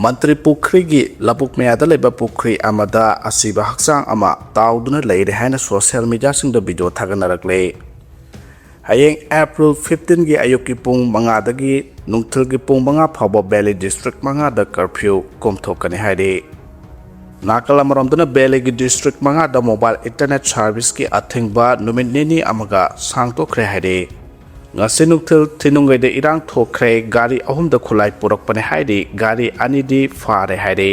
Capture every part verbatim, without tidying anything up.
ꯃꯟꯇ꯭ꯔꯤ ꯄꯨꯈ꯭ꯔꯤꯒꯤ ꯂꯧꯕꯨꯛ ꯃꯌꯥꯗ ꯂꯩꯕ ꯄꯨꯈ꯭ꯔꯤ ꯑꯃꯗ ꯑꯁꯤꯕ ꯍꯛꯆꯥꯡ ꯑꯃ ꯇꯥꯎꯗꯨꯅ ꯂꯩꯔꯦ ꯍꯥꯏꯅ ꯁꯣꯁꯤꯌꯦꯜ ꯃꯤꯗꯤꯌꯥꯁꯤꯡꯗ ꯚꯤꯗꯤꯑꯣ ꯊꯥꯒꯠꯅꯔꯛꯂꯦ꯫ ꯍꯌꯦꯡ ꯑꯦꯄ꯭ꯔꯤꯜ ꯐꯤꯐꯇꯤꯟꯒꯤ ꯑꯌꯨꯛꯀꯤ ꯄꯨꯡ ꯃꯉꯥꯗꯒꯤ ꯅꯨꯡꯊꯤꯜꯒꯤ ꯄꯨꯡ ꯃꯉꯥ ꯐꯥꯎꯕ ꯚꯦꯂꯤ ꯗꯤꯁꯇ꯭ꯔꯤꯛ ꯃꯉꯥꯗ ꯀꯔꯐ꯭ꯌꯨ ꯀꯣꯝꯊꯣꯛꯀꯅꯤ ꯍꯥꯏꯔꯤ꯫ ꯅꯥꯀꯜ ꯑꯃꯔꯣꯝꯗꯅ ꯚꯦꯂꯤꯒꯤ ꯗꯤꯁꯇ꯭ꯔꯤꯛ ꯃꯉꯥꯗ ꯃꯣꯕꯥꯏꯜ ꯏꯟꯇꯔꯅꯦꯠ ꯁꯥꯔꯚꯤꯁꯀꯤ ꯑꯊꯤꯡꯕ ꯅꯨꯃꯤꯠ ꯅꯤꯅꯤ ꯑꯃꯒ ꯁꯥꯡꯗꯣꯛꯈ꯭ꯔꯦ ꯍꯥꯏꯔꯤ꯫ ꯉꯁꯤ ꯅꯨꯡꯊꯤꯜ ꯊꯤꯅꯨꯡꯒꯩꯗ ꯏꯔꯥꯡ ꯊꯣꯛꯈ꯭ꯔꯦ, ꯒꯥꯔꯤ ꯑꯍꯨꯝꯗ ꯈꯨꯠꯂꯥꯏ ꯄꯨꯔꯛꯄꯅꯦ ꯍꯥꯏꯔꯤ, ꯒꯥꯔꯤ ꯑꯅꯤꯗꯤ ꯐꯥꯔꯦ ꯍꯥꯏꯔꯤ꯫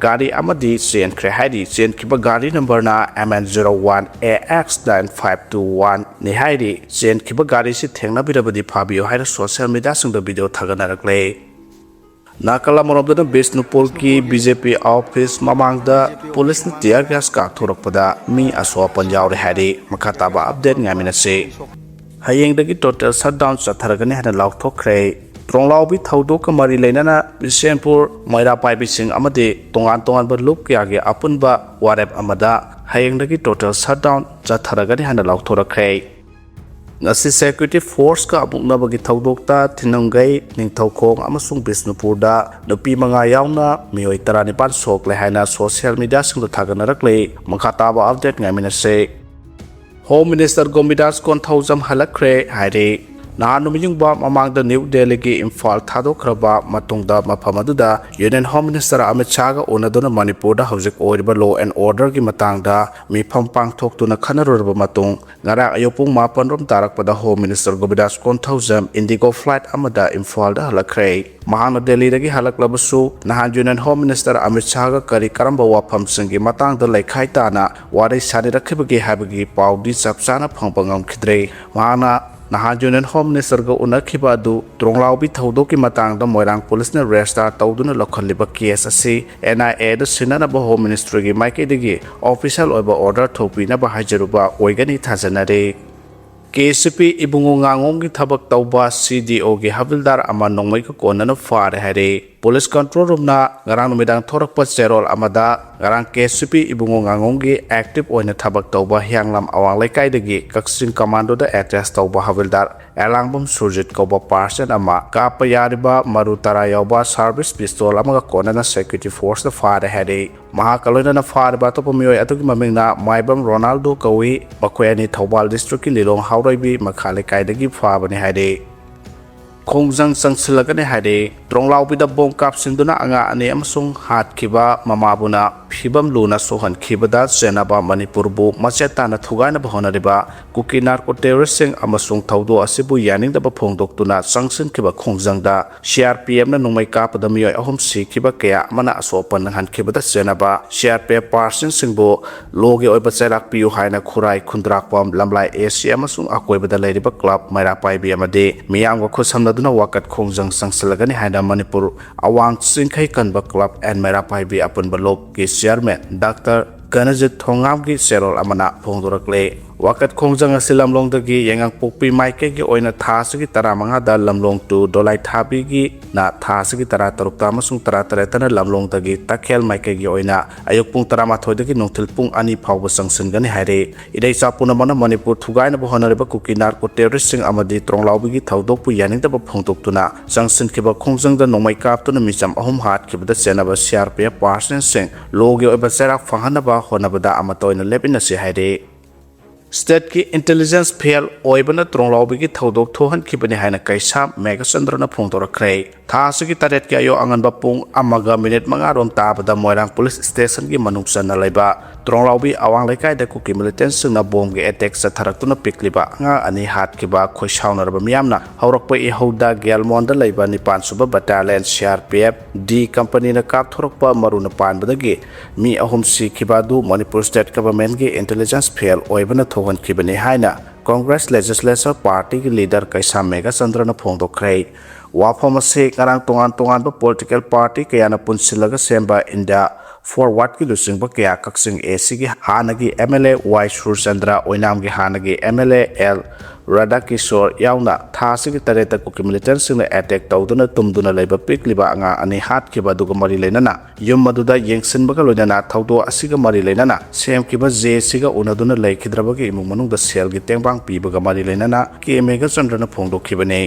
ꯒꯥꯔꯤ ꯑꯃꯗꯤ ꯆꯦꯟꯈ꯭ꯔꯦ ꯍꯥꯏꯔꯤ꯫ ꯆꯦꯟꯈꯤꯕ ꯒꯥꯔꯤ ꯅꯝꯕꯔꯅ M N zero one A X nine five two one ꯅꯤ ꯍꯥꯏꯔꯤ꯫ ꯆꯦꯟꯈꯤꯕ ꯒꯥꯔꯤꯁꯤ ꯊꯦꯡꯅꯕꯤꯔꯕꯗꯤ ꯐꯥꯕꯤꯌꯨ ꯍꯥꯏꯅ ꯁꯣꯁꯤꯌꯦꯜ ꯃꯤꯗꯤꯌꯥꯁꯤꯡꯗ ꯚꯤꯗꯤꯑꯣ ꯊꯥꯒꯠꯅꯔꯛꯂꯦ꯫ ꯅꯥꯀꯜ ꯑꯃꯔꯣꯝꯗꯅ ꯕꯤꯁꯅꯨꯄꯨꯔꯒꯤ B J P ꯑꯣꯐꯤꯁ ꯃꯃꯥꯡꯗ ꯄꯨꯂꯤꯁꯅ tear gas ꯀꯥꯞꯊꯣꯔꯛꯄꯗ ꯃꯤ ꯑꯁꯣꯛ ꯑꯄꯟ ꯌꯥꯎꯔꯦ ꯍꯥꯏꯔꯤ꯫ ꯃꯈꯥ ꯇꯥꯕ ꯑꯞꯗꯦꯠ ꯉꯥꯏꯃꯤꯟꯅꯁꯤ꯫ ꯍꯌꯦꯡꯗꯒꯤ total shutdown ꯆꯠꯊꯔꯒꯅꯤ ꯍꯥꯏꯅ ꯂꯥꯎꯊꯣꯛꯈ꯭ꯔꯦ꯫ ꯇ꯭ꯔꯣꯡꯂꯥꯎꯕꯤ ꯊꯧꯗꯣꯛꯀ ꯃꯔꯤ ꯂꯩꯅꯅ ꯕꯤꯁꯦꯝꯄꯨꯔ, ꯃꯩꯔꯥ ꯄꯥꯏꯕꯤꯁꯤꯡ ꯑꯃꯗꯤ ꯇꯣꯉꯥꯟ ꯇꯣꯉꯥꯟꯕ ꯂꯨꯞ ꯀꯌꯥꯒꯤ ꯑꯄꯨꯟꯕ ꯋꯥꯔꯦꯞ ꯑꯃꯗ ꯍꯌꯦꯡꯗꯒꯤ total shutdown ꯆꯠꯊꯔꯒꯅꯤ ꯍꯥꯏꯅ ꯂꯥꯎꯊꯣꯔꯛꯈ꯭ꯔꯦ꯫ ꯉꯁꯤ security forceꯀ ꯃꯨꯛꯅꯕꯒꯤ ꯊꯧꯗꯣꯛꯇ ꯊꯤꯅꯨꯡꯒꯩ, ꯅꯤꯡꯊꯧꯈꯣꯡ ꯑꯃꯁꯨꯡ ꯕꯤꯁꯅꯨꯄꯨꯔꯗ ꯅꯨꯄꯤ ꯃꯉꯥ ꯌꯥꯎꯅ ꯃꯤꯑꯣꯏ ꯇꯔꯥꯅꯤꯄꯥꯟ ꯁꯣꯛꯂꯦ ꯍꯥꯏꯅ ꯁꯣꯁꯤꯌꯦꯜ ꯃꯤꯗꯤꯌꯥꯁꯤꯡꯗ ꯊꯥꯒꯠꯅꯔꯛꯂꯤ꯫ ꯃꯈꯥ ꯇꯥꯕ ꯑꯞꯗꯦꯠ ꯉꯥꯏꯃꯤꯟꯅꯁꯤ꯫ ꯍꯣꯝ ꯃꯤꯅꯤꯁꯇꯔ ꯒꯣꯕꯤꯟꯗꯥꯁ ꯀꯣꯟꯊꯧꯖꯝ ꯍꯜꯂꯛꯈ꯭ꯔꯦ ꯍꯥꯏꯔꯤ꯫ ꯅꯍꯥꯟ ꯅꯨꯃꯤꯠ ꯌꯨꯡꯕ ꯃꯃꯥꯡꯗ ꯅ꯭ꯌꯨ ꯗꯦꯜꯂꯤꯒꯤ ꯏꯝꯐꯥꯜ ꯊꯥꯗꯣꯛꯈ꯭ꯔꯕ ꯃꯇꯨꯡꯗ ꯃꯐꯝ ꯑꯗꯨꯗ ꯌꯨꯅꯤꯌꯟ ꯍꯣꯝ ꯃꯤꯅꯤꯁꯇꯔ ꯑꯃꯤꯠ ꯁꯥꯍꯒ ꯎꯅꯗꯨꯅ ꯃꯅꯤꯄꯨꯔꯗ ꯍꯧꯖꯤꯛ ꯑꯣꯏꯔꯤꯕ law and orderꯒꯤ ꯃꯇꯥꯡꯗ ꯃꯤꯐꯝ ꯄꯥꯡꯊꯣꯛꯇꯨꯅ ꯈꯟꯅꯔꯨꯔꯕ ꯃꯇꯨꯡ ꯉꯔꯥꯡ ꯑꯌꯨꯛ ꯄꯨꯡ ꯃꯥꯄꯟ ꯔꯣꯝ ꯇꯥꯔꯛꯄꯗ home minister ꯒꯣꯕꯤꯟꯗꯥꯁ Konthoujam IndiGo flight ꯑꯃꯗ ꯏꯝꯐꯥꯜꯗ ꯍꯜꯂꯛꯈ꯭ꯔꯦ꯫ ꯃꯍꯥꯛꯅ ꯗꯦꯜꯂꯤꯗꯒꯤ ꯍꯜꯂꯛꯂꯕꯁꯨ ꯅꯍꯥꯟ ꯌꯨꯅꯤꯌꯟ ꯍꯣꯝ ꯃꯤꯅꯤꯁꯇꯔ ꯑꯃꯤꯠ ꯁꯥꯍꯒ ꯀꯔꯤ ꯀꯔꯝꯕ ꯋꯥꯐꯝꯁꯤꯡꯒꯤ ꯃꯇꯥꯡꯗ ꯂꯩꯈꯥꯏ ꯇꯥꯅ ꯋꯥꯔꯤ ꯁꯥꯅꯔꯛꯈꯤꯕꯒꯦ ꯍꯥꯏꯕꯒꯤ ꯄꯥꯎꯗꯤ ꯆꯞ ꯆꯥꯅ ꯐꯪꯕ ꯉꯝꯈꯤꯗ꯭ꯔꯦ꯫ ꯃꯍꯥꯛꯅ ꯅꯍꯥꯟ ꯌꯨꯅꯤꯌꯟ ꯍꯣꯝ ꯃꯤꯅꯤꯁꯇꯔꯒ ꯎꯅꯈꯤꯕ ꯑꯗꯨ ꯇ꯭ꯔꯣꯡꯂꯥꯎꯕꯤ ꯊꯧꯗꯣꯛꯀꯤ ꯃꯇꯥꯡꯗ ꯃꯣꯏꯔꯥꯡ ꯄꯨꯂꯤꯁꯅ register ꯇꯧꯗꯨꯅ ꯂꯧꯈꯠꯂꯤꯕ case ꯑꯁꯤ N I Aꯗ ꯁꯤꯟꯅꯅꯕ ꯍꯣꯝ ꯃꯤꯅꯤꯁꯇ꯭ꯔꯤꯒꯤ ꯃꯥꯏꯀꯩꯗꯒꯤ official ꯑꯣꯏꯕ order ꯊꯣꯛꯄꯤꯅꯕ ꯍꯥꯏꯖꯔꯨꯕ ꯑꯣꯏꯒꯅꯤ ꯊꯥꯖꯅꯔꯤ꯫ K C P ꯏꯕꯨꯡꯉꯣ ꯉꯥꯉꯣꯝꯒꯤ ꯊꯕꯛ ꯇꯧꯕ C D Oꯒꯤ ꯍꯕꯤꯜꯗꯥꯔ ꯑꯃ ꯅꯣꯡꯃꯩꯒ ꯀꯣꯟꯅꯅ ꯐꯥꯔꯦ ꯍꯥꯏꯔꯦ꯫ Police Control Roomꯅ ꯉꯔꯥꯡ ꯅꯨꯃꯤꯗꯥꯡ ꯊꯣꯔꯛꯄ ꯆꯦꯔꯣꯜ ꯑꯃꯗ, ꯉꯔꯥꯡ ꯀꯦ ꯑꯦꯁ ꯌꯨ ꯄꯤ ꯏꯕꯨꯡꯉꯣ ꯉꯥꯉꯣꯝꯒꯤ active ꯑꯣꯏꯅ ꯊꯕꯛ ꯇꯧꯕ ꯍꯤꯌꯥꯡꯂꯝ ꯑꯋꯥꯡ ꯂꯩꯀꯥꯏꯗꯒꯤ ꯀꯛꯆꯤꯡ Commandoꯗ attach ꯇꯧꯕ ꯍꯕꯤꯜꯗꯥꯔ ꯑꯦꯂꯥꯡꯕꯝ ꯁꯨꯔꯖꯤꯠ ꯀꯧꯕ person ꯑꯃ ꯀꯥꯞꯄ ꯌꯥꯔꯤꯕ ꯃꯔꯨ ꯇꯔꯥ ꯌꯥꯎꯕ service pistol ꯑꯃꯒ ꯀꯣꯟꯅꯅ security forceꯅ ꯐꯥꯔꯦ ꯍꯥꯏꯔꯤ꯫ ꯃꯍꯥꯛꯀ ꯂꯣꯏꯅꯅ ꯐꯥꯔꯤꯕ ꯑꯇꯣꯞꯄ ꯃꯤꯑꯣꯏ ꯑꯗꯨꯒꯤ ꯃꯃꯤꯡꯅ ꯃꯥꯏꯕꯝ ꯔꯣꯅꯥꯜꯗꯣ ꯀꯧꯏ꯫ ꯃꯈꯣꯏ ꯑꯅꯤ ꯊꯧꯕꯥꯜ districtꯀꯤ ꯂꯤꯂꯣꯡ ꯍꯥꯎꯔꯩꯕꯤ ꯃꯈꯥ ꯂꯩꯀꯥꯏꯗꯒꯤ ꯐꯥꯕꯅꯤ ꯍꯥꯏꯔꯤ꯫ ꯈꯣꯡꯖꯪ ꯆꯪꯁꯤꯜꯂꯒꯅꯤ ꯍꯥꯏꯔꯤ꯫ ꯇ꯭ꯔꯣꯡꯂꯥꯎꯕꯤꯗ bomb ꯀꯥꯞꯁꯤꯟꯗꯨꯅ ꯑꯉꯥꯡ ꯑꯅꯤ ꯑꯃꯁꯨꯡ ꯍꯥꯠꯈꯤꯕ ꯃꯃꯥꯕꯨꯅ ꯐꯤꯕꯝ ꯂꯨꯅ ꯁꯣꯛꯍꯟꯈꯤꯕꯗ ꯆꯦꯟꯅꯕ ꯃꯅꯤꯄꯨꯔꯕꯨ ꯃꯆꯦꯠ ꯇꯥꯅ ꯊꯨꯒꯥꯏꯅꯕ ꯍꯣꯠꯅꯔꯤꯕ ꯀꯨꯀꯤ narco terroristꯁꯤꯡ ꯑꯃꯁꯨꯡ ꯊꯧꯗꯣꯛ ꯑꯁꯤꯕꯨ ꯌꯥꯅꯤꯡꯗꯕ ꯐꯣꯡꯗꯣꯛꯇꯨꯅ ꯆꯪꯁꯤꯟꯈꯤꯕ ꯈꯣꯡꯖꯪꯗ C R P Fꯅ ꯅꯣꯡꯃꯩ ꯀꯥꯞꯄꯗ ꯃꯤꯑꯣꯏ ꯑꯍꯨꯝ ꯁꯤꯈꯤꯕ, ꯀꯌꯥ ꯑꯃꯅ ꯑꯁꯣꯛ ꯑꯄꯟ ꯅꯪꯍꯟꯈꯤꯕꯗ ꯆꯦꯟꯅꯕ C R P F personꯁꯤꯡꯕꯨ ꯂꯣꯒꯤ ꯑꯣꯏꯕ ꯆꯩꯔꯥꯛ ꯄꯤꯌꯨ ꯍꯥꯏꯅ ꯈꯨꯔꯥꯏ, ꯈꯨꯟꯗ꯭ꯔꯥꯛꯄꯝ, ꯂꯝꯂꯥꯏ A C ꯑꯃꯁꯨꯡ ꯑꯀꯣꯏꯕꯗ ꯂꯩꯔꯤꯕ club ꯃꯩꯔꯥ ꯄꯥꯏꯕꯤ ꯑꯃꯗꯤ ꯃꯤꯌꯥꯝꯒ ꯈꯨꯠꯁꯝꯅꯗꯨꯅ ꯋꯥꯀꯠ ꯈꯣꯡꯖꯪ ꯆꯪꯁꯤꯜꯂꯒꯅꯤ ꯍꯥꯏꯅ ꯃꯅꯤꯄꯨꯔ ꯑꯋꯥꯡ ꯆꯤꯡꯈꯩ ꯀꯟꯕ club and ꯃꯩꯔꯥ ꯄꯥꯏꯕꯤ ꯑꯄꯨꯟꯕ ꯂꯣꯞꯀꯤ chairman Doctor ꯒꯅꯖꯤꯠ ꯊꯣꯉꯥꯝꯒꯤ ꯆꯦꯔꯣꯜ ꯑꯃꯅ ꯐꯣꯡꯗꯣꯔꯛꯂꯦ꯫ ꯋꯥꯀꯠ ꯈꯣꯡꯖꯪ ꯑꯁꯤ ꯂꯝꯂꯣꯡꯗꯒꯤ ꯌꯥꯏꯉꯪꯄꯣꯛꯄꯤ ꯃꯥꯏꯀꯩꯒꯤ ꯑꯣꯏꯅ ꯊꯥ ꯑꯁꯤꯒꯤ ꯇꯔꯥꯃꯉꯥꯗ ꯂꯝꯂꯣꯡ to ꯗꯣꯂꯥꯏꯊꯥꯕꯤꯒꯤꯅ ꯊꯥ ꯑꯁꯤꯒꯤ ꯇꯔꯥꯇꯔꯨꯛꯇ ꯑꯃꯁꯨꯡ ꯇꯔꯥꯇꯔꯦꯠꯇꯅ ꯂꯝꯂꯣꯡꯗꯒꯤ ꯇꯈꯦꯜ ꯃꯥꯏꯀꯩꯒꯤ ꯑꯣꯏꯅ ꯑꯌꯨꯛ ꯄꯨꯡ ꯇꯔꯥꯃꯥꯊꯣꯏꯗꯒꯤ ꯅꯨꯡꯊꯤꯜ ꯄꯨꯡ ꯑꯅꯤ ꯐꯥꯎꯕ ꯆꯪꯁꯤꯟꯒꯅꯤ ꯍꯥꯏꯔꯤ꯫ ꯏꯔꯩꯆꯥ ꯄꯨꯝꯅꯃꯛꯅ ꯃꯅꯤꯄꯨꯔ ꯊꯨꯒꯥꯏꯅꯕ ꯍꯣꯠꯅꯔꯤꯕ ꯀꯨꯀꯤ narco terroristꯁꯤꯡ ꯑꯃꯗꯤ ꯇ꯭ꯔꯣꯡꯂꯥꯎꯕꯤꯒꯤ ꯊꯧꯗꯣꯛꯄꯨ ꯌꯥꯅꯤꯡꯗꯕ ꯐꯣꯡꯗꯣꯛꯇꯨꯅ ꯆꯪꯁꯤꯟꯈꯤꯕ ꯈꯣꯡꯖꯪꯗ ꯅꯣꯡꯃꯩ ꯀꯥꯞꯇꯨꯅ ꯃꯤꯆꯝ ꯑꯍꯨꯝ ꯍꯥꯠꯈꯤꯕꯗ ꯆꯦꯟꯅꯕ C R P F personꯁꯤꯡ ꯂꯣꯒꯤ ꯑꯣꯏꯕ ꯆꯩꯔꯥꯛ ꯐꯪꯍꯟꯅꯕ ꯍꯣꯠꯅꯕꯗ ꯑꯃꯠꯇ ꯑꯣꯏꯅ ꯂꯦꯞꯃꯤꯟꯅꯁꯤ ꯍꯥꯏꯔꯤ꯫ Stateꯀꯤ intelligence fail ꯑꯣꯏꯕꯅ ꯇ꯭ꯔꯣꯡꯂꯥꯎꯕꯤꯒꯤ ꯊꯧꯗꯣꯛ ꯊꯣꯛꯍꯟꯈꯤꯕꯅꯤ ꯍꯥꯏꯅ ꯀꯩꯁꯥꯝ ꯃꯦꯘꯆꯟꯗ꯭ꯔꯅ ꯐꯣꯡꯗꯣꯔꯛꯈ꯭ꯔꯦ꯫ ꯊꯥ ꯑꯁꯤꯒꯤ ꯇꯔꯦꯠꯀꯤ ꯑꯌꯨꯛ ꯑꯉꯟꯕ ꯄꯨꯡ ꯑꯃꯒ ꯃꯤꯅꯤꯠ ꯃꯉꯥ ꯔꯣꯝ ꯇꯥꯕꯗ ꯃꯣꯏꯔꯥꯡ police stationꯒꯤ ꯃꯅꯨꯡ ꯆꯟꯅ ꯂꯩꯕ ꯇ꯭ꯔꯣꯡꯂꯥꯎꯕꯤ ꯑꯋꯥꯡ ꯂꯩꯀꯥꯏꯗ ꯀꯨꯀꯤ militantꯁꯤꯡꯅ bombꯒꯤ attack ꯆꯠꯊꯔꯛꯇꯨꯅ ꯄꯤꯛꯂꯤꯕ ꯑꯉꯥꯡ ꯑꯅꯤ ꯍꯥꯠꯈꯤꯕ ꯈꯣꯏꯁꯥꯎꯅꯔꯕ ꯃꯤꯌꯥꯝꯅ ꯍꯧꯔꯛꯄ ꯏꯍꯧꯗ ꯒ꯭ꯌꯥꯜꯃꯣꯟꯗ ꯂꯩꯕ ꯅꯤꯄꯥꯟ ꯁꯨꯕ battalion C R P F D companyꯅ ꯀꯥꯞꯊꯣꯔꯛꯄ ꯃꯔꯨꯅ ꯄꯥꯟꯕꯗꯒꯤ ꯃꯤ ꯑꯍꯨꯝ ꯁꯤꯈꯤꯕ ꯑꯗꯨ ꯃꯅꯤꯄꯨꯔ state governmentꯀꯤ intelligence fail ꯑꯣꯏꯕꯅ ꯊꯣꯛꯍꯟꯈꯤꯕꯅꯤ ꯍꯥꯏꯅ Congress Legislature Partyꯒꯤ leader ꯀꯩꯁꯥꯝ ꯃꯦꯘꯆꯟꯗ꯭ꯔꯅ ꯐꯣꯡꯗꯣꯛꯈ꯭ꯔꯦ꯫ ꯋꯥꯐꯝ ꯑꯁꯤ ꯉꯔꯥꯡ ꯇꯣꯉꯥꯟ ꯇꯣꯉꯥꯟꯕ political party ꯀꯌꯥꯅ ꯄꯨꯟꯁꯤꯜꯂꯒ ꯁꯦꯝꯕ India Forwardꯀꯤ ꯂꯨꯆꯤꯡꯕ ꯀꯌꯥ ꯀꯛꯆꯤꯡ ACꯒꯤ ꯍꯥꯟꯅꯒꯤ M L A Y Surchandra, ꯑꯣꯏꯅꯥꯝꯒꯤ ꯍꯥꯟꯅꯒꯤ M L A L Radha Kishore ꯌꯥꯎꯅ ꯊꯥ ꯑꯁꯤꯒꯤ ꯇꯔꯦꯠꯇ ꯀꯨꯀꯤ ꯃꯤꯂꯤꯇꯦꯟꯁꯤꯡꯅ ꯑꯦꯇꯦꯛ ꯇꯧꯗꯨꯅ ꯇꯨꯝꯗꯨꯅ ꯂꯩꯕ ꯄꯤꯛꯂꯤꯕ ꯑꯉꯥꯡ ꯑꯅꯤ ꯍꯥꯠꯈꯤꯕ ꯑꯗꯨꯒ ꯃꯔꯤ ꯂꯩꯅꯅ ꯌꯨꯝ ꯑꯗꯨꯗ ꯌꯦꯡꯁꯤꯟꯕꯒ ꯂꯣꯏꯅꯅ ꯊꯧꯗꯣꯛ ꯑꯁꯤꯒ ꯃꯔꯤ ꯂꯩꯅꯅ ꯁꯦꯝꯈꯤꯕ ꯖꯦ ꯑꯁꯤꯒ ꯎꯅꯗꯨꯅ ꯂꯩꯈꯤꯗ꯭ꯔꯕꯒꯤ ꯏꯃꯨꯡ ꯃꯅꯨꯡꯗ ꯁꯦꯜꯒꯤ ꯇꯦꯡꯕꯥꯡ ꯄꯤꯕꯒ ꯃꯔꯤ ꯂꯩꯅꯅ ꯀꯦ ꯃꯦꯘꯆꯟꯗ꯭ꯔꯅ ꯐꯣꯡꯗꯣꯛꯈꯤꯕꯅꯤ꯫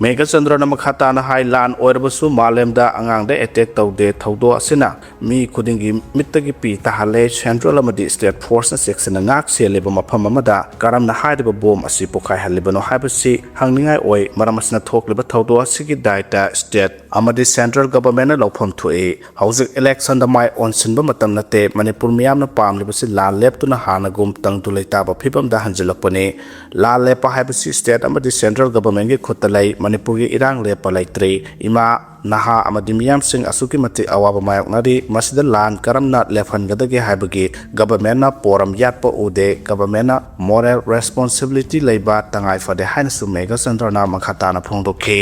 ꯃꯦꯘꯆꯟꯗ꯭ꯔꯅ ꯃꯈꯥ ꯇꯥꯅ ꯍꯥꯏ, ꯂꯥꯟ ꯑꯣꯏꯔꯕꯁꯨ ꯃꯥꯂꯦꯝꯗ ꯑꯉꯥꯡꯗ ꯑꯦꯇꯦꯛ ꯇꯧꯗꯦ꯫ ꯊꯧꯗꯣꯛ ꯑꯁꯤꯅ ꯃꯤ ꯈꯨꯗꯤꯡꯒꯤ ꯃꯤꯠꯇꯒꯤ ꯄꯤ ꯇꯥꯍꯜꯂꯦ꯫ ꯁꯦꯟꯇ꯭ꯔꯦꯜ ꯑꯃꯗꯤ ꯁ꯭ꯇꯦꯠ ꯐꯣꯔꯁꯅ ꯆꯦꯛꯁꯤꯟꯅ ꯉꯥꯛ ꯁꯦꯜꯂꯤꯕ ꯃꯐꯝ ꯑꯃꯗ ꯀꯔꯝꯅ ꯍꯥꯏꯔꯤꯕ ꯕꯣꯝ ꯑꯁꯤ ꯄꯣꯈꯥꯏꯍꯜꯂꯤꯕꯅꯣ ꯍꯥꯏꯕꯁꯤ ꯍꯪꯅꯤꯡꯉꯥꯏ ꯑꯣꯏ꯫ ꯃꯔꯝ ꯑꯁꯤꯅ ꯊꯣꯛꯂꯤꯕ ꯊꯧꯗꯣꯛ ꯑꯁꯤꯒꯤ ꯗꯥꯏꯇ ꯁ꯭ꯇꯦꯠ ꯑꯃꯗꯤ ꯁꯦꯟꯇ꯭ꯔꯦꯜ ꯒꯚꯔꯟꯃꯦꯟꯠꯅ ꯂꯧꯐꯝ ꯊꯣꯛꯏ꯫ ꯍꯧꯖꯤꯛ ꯏꯂꯦꯛꯁꯟꯗ ꯃꯥꯏ ꯑꯣꯟꯁꯤꯟꯕ ꯃꯇꯝ ꯅꯠꯇꯦ꯫ ꯃꯅꯤꯄꯨꯔ ꯃꯤꯌꯥꯝꯅ ꯄꯥꯝꯂꯤꯕꯁꯤ ꯂꯥꯟ ꯂꯦꯞꯇꯨꯅ ꯍꯥꯟꯅꯒꯨꯝ ꯇꯪꯗꯨ ꯂꯩꯇꯥꯕ ꯐꯤꯕꯝꯗ ꯍꯟꯖꯤꯜꯂꯛꯄꯅꯤ꯫ ꯂꯥꯟ ꯂꯦꯞꯄ ꯍꯥꯏꯕꯁꯤ ꯁ꯭ꯇꯦꯠ ꯑꯃꯗꯤ ꯁꯦꯟꯇ꯭ꯔꯦꯜ ꯒꯚꯔꯟꯃꯦꯟꯠꯀꯤ ꯈꯨꯠꯇ ꯂꯩ꯫ ꯃꯅꯤꯄꯨꯔꯒꯤ ꯏꯔꯥꯡ ꯂꯦꯞꯄ ꯂꯩꯇ꯭ꯔꯤ꯫ ꯏꯃꯥ, ꯅꯍꯥ ꯑꯃꯗꯤ ꯃꯤꯌꯥꯝꯁꯤꯡ ꯑꯁꯨꯛꯀꯤ ꯃꯇꯤꯛ ꯑꯋꯥꯕ ꯃꯥꯌꯣꯛꯅꯔꯤ꯫ ꯃꯁꯤꯗ ꯂꯥꯟ ꯀꯔꯝꯅ ꯂꯦꯞꯍꯟꯒꯗꯒꯦ ꯍꯥꯏꯕꯒꯤ ꯒꯚꯔꯟꯃꯦꯟꯠꯅ ꯄꯣꯔꯝ ꯌꯥꯠꯄ ꯎꯗꯦ꯫ ꯒꯚꯔꯟꯃꯦꯟꯠꯅ ꯃꯣꯔꯦꯜ ꯔꯦꯁꯄꯣꯟꯁꯤꯕꯤꯂꯤꯇꯤ ꯂꯩꯕ ꯇꯉꯥꯏ ꯐꯗꯦ ꯍꯥꯏꯅꯁꯨ ꯃꯦꯘꯆꯟꯗ꯭ꯔꯅ ꯃꯈꯥ ꯇꯥꯅ ꯐꯣꯡꯗꯣꯛꯈꯤ꯫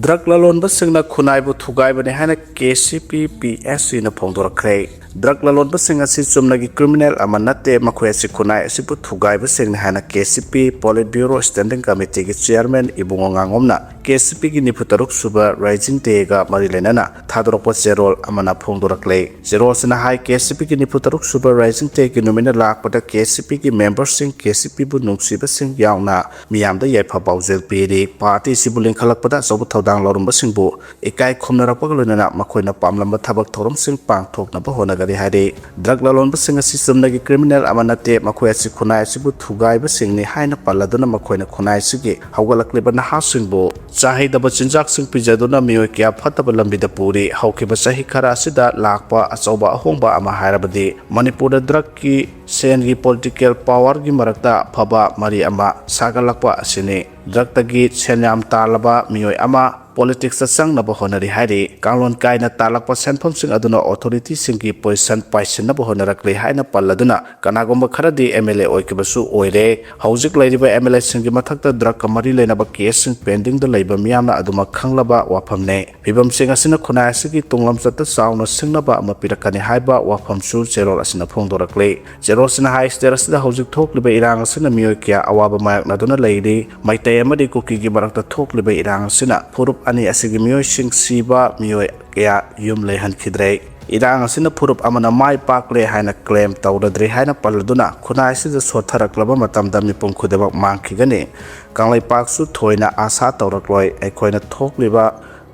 ꯗ꯭ꯔꯒ ꯂꯂꯣꯟꯕꯁꯤꯡꯅ ꯈꯨꯟꯅꯥꯏꯕꯨ ꯊꯨꯒꯥꯏꯕꯅꯤ ꯍꯥꯏꯅ ꯀꯦ ꯁꯤ ꯄꯤ ꯄꯤ ꯑꯦꯁ ꯁꯤꯅ ꯐꯣꯡꯗꯣꯔꯛꯈ꯭ꯔꯦ꯫ ꯗ꯭ꯔꯒ ꯂꯂꯣꯟꯕꯁꯤꯡ ꯑꯁꯤ ꯆꯨꯝꯅꯒꯤ ꯀ꯭ꯔꯤꯃꯤꯅꯦꯜ ꯑꯃ ꯅꯠꯇꯦ, ꯃꯈꯣꯏ ꯑꯁꯤ ꯈꯨꯟꯅꯥꯏ ꯑꯁꯤꯕꯨ ꯊꯨꯒꯥꯏꯕꯁꯤꯡꯅꯤ ꯍꯥꯏꯅ ꯀꯦ ꯁꯤ ꯄꯤ ꯄꯣꯂꯤꯠ ꯕ꯭ꯌꯨꯔꯣ ꯁ꯭ꯇꯦꯟꯗꯤꯡ ꯀꯃꯤꯇꯤꯒꯤ ꯆꯤꯌꯔꯃꯦꯟ ꯏꯕꯨꯡꯉꯣ ꯉꯥꯉꯣꯝꯅ ꯀꯦ ꯁꯤ ꯄꯤꯒꯤ ꯅꯤꯐꯨ ꯇꯔꯨꯛ ꯁꯨꯕ ꯔꯥꯏꯖꯤꯡ ꯗꯦꯒ ꯃꯔꯤ ꯂꯩꯅꯅ ꯊꯥꯗꯣꯔꯛꯄ ꯆꯦꯔꯣꯜ ꯑꯃꯅ ꯐꯣꯡꯗꯣꯔꯛꯂꯦ꯫ ꯆꯦꯔꯣꯜꯁꯤꯅ ꯍꯥꯏ, ꯀꯦ ꯁꯤ ꯄꯤꯒꯤ ꯅꯤꯐꯨ ꯇꯔꯨꯛ ꯁꯨꯕ ꯔꯥꯏꯖꯤꯡ ꯗꯦꯒꯤ ꯅꯨꯃꯤꯠꯅ ꯂꯥꯛꯄꯗ ꯀꯦ ꯁꯤ ꯄꯤꯒꯤ ꯃꯦꯝꯕꯔꯁꯤꯡ, ꯀꯦ ꯁꯤ ꯄꯤꯕꯨ ꯅꯨꯡꯁꯤꯕꯁꯤꯡ ꯌꯥꯎꯅ ꯃꯤꯌꯥꯝꯗ ꯌꯥꯏꯐ ꯄꯥꯎꯖꯦꯜ ꯄꯤꯔꯤ꯫ ꯄꯥꯔꯇꯤ ꯑꯁꯤꯕꯨ ꯂꯤꯡꯈꯠꯂꯛꯄꯗ ꯑꯆꯧꯕ ꯊꯧꯗꯥꯡ ꯂꯧꯔꯝꯕꯁꯤꯡꯕꯨ ꯏꯀꯥꯏ ꯈꯨꯝꯅꯔꯛꯄꯒ ꯂꯣꯏꯅꯅ ꯃꯈꯣꯏꯅ ꯄꯥꯝꯂꯝꯕ ꯊꯕꯛ ꯊꯧꯔꯝꯁꯤꯡ ꯄꯥꯡꯊꯣꯛꯅꯕ ꯍꯣꯠꯅꯒꯅꯤ ꯍꯥꯏꯔꯤ꯫ ꯗ꯭ꯔꯒ ꯂꯂꯣꯟꯕꯁꯤꯡ ꯑꯁꯤ ꯆꯨꯝꯅꯒꯤ ꯀ꯭ꯔꯤꯃꯤꯅꯦꯜ ꯑꯃ ꯅꯠꯇꯦ, ꯃꯈꯣꯏ ꯑꯁꯤ ꯈꯨꯟꯅꯥꯏ ꯑꯁꯤꯕꯨ ꯊꯨꯒꯥꯏꯕꯁꯤꯡꯅꯤ ꯍꯥꯏꯅ ꯄꯜꯂꯗꯨꯅ ꯃꯈꯣꯏꯅ ꯈꯨꯟꯅꯥꯏ ꯑꯁꯤꯒꯤ ꯍꯧꯒꯠꯂꯛꯂꯤꯕ ꯅꯍꯥꯁꯤꯡꯕꯨ ꯆꯥꯍꯩꯗꯕ ꯆꯤꯟꯖꯥꯛꯁꯤꯡ ꯄꯤꯖꯗꯨꯅ ꯃꯤꯑꯣꯏ ꯀꯌꯥ ꯐꯠꯇꯕ ꯂꯝꯕꯤꯗ ꯄꯨꯔꯤ꯫ ꯍꯧꯈꯤꯕ ꯆꯍꯤ ꯈꯔ ꯑꯁꯤꯗ ꯂꯥꯛꯄ ꯑꯆꯧꯕ ꯑꯍꯣꯡꯕ ꯑꯃ ꯍꯥꯏꯔꯕꯗꯤ ꯃꯅꯤꯄꯨꯔꯗ ꯗ꯭ꯔꯒꯀꯤ ꯁꯦꯟꯒꯤ ꯄꯣꯂꯤꯇꯤꯀꯦꯜ ꯄꯥꯋꯔꯒꯤ ꯃꯔꯛꯇ ꯑꯐꯕ ꯃꯔꯤ ꯑꯃ ꯁꯥꯒꯠꯂꯛꯄ ꯑꯁꯤꯅꯤ꯫ ꯗ꯭ꯔꯒꯇꯒꯤ ꯁꯦꯟ ꯌꯥꯝ ꯇꯥꯜꯂꯕ ꯃꯤꯑꯣꯏ ꯑꯃ ꯄꯣꯂꯤꯇꯤꯛꯁꯇ ꯆꯪꯅꯕ ꯍꯣꯠꯅꯔꯤ ꯍꯥꯏꯔꯤ꯫ ꯀꯥꯡꯂꯣꯟ ꯀꯥꯏꯅ ꯇꯥꯜꯂꯛꯄ ꯁꯦꯟꯐꯝꯁꯤꯡ ꯑꯗꯨꯅ ꯑꯣꯊꯣꯔꯤꯇꯤꯁꯤꯡꯒꯤ ꯄꯣꯖꯤꯁꯟ ꯄꯥꯏꯁꯤꯟꯅꯕ ꯍꯣꯠꯅꯔꯛꯂꯤ ꯍꯥꯏꯅ ꯄꯜꯂꯗꯨꯅ ꯀꯅꯥꯒꯨꯝꯕ ꯈꯔꯗꯤ ꯑꯦꯝ ꯑꯦꯜ ꯑꯦ ꯑꯣꯏꯈꯤꯕꯁꯨ ꯑꯣꯏꯔꯦ꯫ ꯍꯧꯖꯤꯛ ꯂꯩꯔꯤꯕ ꯑꯦꯝ ꯑꯦꯜ ꯑꯦꯁꯤꯡꯒꯤ ꯃꯊꯛꯇ ꯗ꯭ꯔꯒꯀ ꯃꯔꯤ ꯂꯩꯅꯕ ꯀꯦꯁꯁꯤꯡ ꯄꯦꯟꯗꯤꯡꯗ ꯂꯩꯕ ꯃꯤꯌꯥꯝꯅ ꯑꯗꯨꯃꯛ ꯈꯪꯂꯕ ꯋꯥꯐꯝꯅꯤ꯫ ꯐꯤꯕꯝꯁꯤꯡ ꯑꯁꯤꯅ ꯈꯨꯟꯅꯥꯏ ꯑꯁꯤꯒꯤ ꯇꯨꯡꯂꯝꯆꯠꯇ ꯆꯥꯎꯅ ꯁꯤꯡꯅꯕ ꯑꯃ ꯄꯤꯔꯛꯀꯅꯤ ꯍꯥꯏꯕ ꯋꯥꯐꯝꯁꯨ ꯆꯦꯔꯣꯜ ꯑꯁꯤꯅ ꯐꯣꯡꯗꯣꯔꯛꯂꯤ꯫ ꯔꯣꯁꯤꯅ ꯍꯥꯏ, ꯁ꯭ꯇꯦꯠ ꯑꯁꯤꯗ ꯍꯧꯖꯤꯛ ꯊꯣꯛꯂꯤꯕ ꯏꯔꯥꯡ ꯑꯁꯤꯅ ꯃꯤꯑꯣꯏ ꯀꯌꯥ ꯑꯋꯥꯕ ꯃꯥꯌꯣꯛꯅꯗꯨꯅ ꯂꯩꯔꯤ꯫ ꯃꯩꯇꯩ ꯑꯃꯗꯤ ꯀꯨꯀꯤꯒꯤ ꯃꯔꯛꯇ ꯊꯣꯛꯂꯤꯕ ꯏꯔꯥꯡ ꯑꯁꯤꯅ ꯐꯨꯔꯨꯞ ꯑꯅꯤ ꯑꯁꯤꯒꯤ ꯃꯤꯑꯣꯏꯁꯤꯡ ꯁꯤꯕ, ꯃꯤꯑꯣꯏ ꯀꯌꯥ ꯌꯨꯝ ꯂꯩꯍꯟꯈꯤꯗ꯭ꯔꯦ꯫ ꯏꯔꯥꯡ ꯑꯁꯤꯅ ꯐꯨꯔꯨꯞ ꯑꯃꯅ ꯃꯥꯏ ꯄꯥꯛꯂꯦ ꯍꯥꯏꯅ ꯀ꯭ꯂꯦꯝ ꯇꯧꯔꯗ꯭ꯔꯤ ꯍꯥꯏꯅ ꯄꯜꯂꯗꯨꯅ, ꯈꯨꯟꯅꯥꯏ ꯑꯁꯤꯗ ꯁꯣꯠꯊꯔꯛꯂꯕ ꯃꯇꯝꯗ ꯃꯤꯄꯨꯝ ꯈꯨꯗꯤꯡꯃꯛ ꯃꯥꯡꯈꯤꯒꯅꯤ꯫ ꯀꯪꯂꯩꯄꯥꯛꯁꯨ ꯊꯣꯏꯅ ꯑꯥꯁꯥ ꯇꯧꯔꯛꯂꯣꯏ꯫ ꯑꯩꯈꯣꯏꯅ ꯊꯣꯛꯂꯤꯕ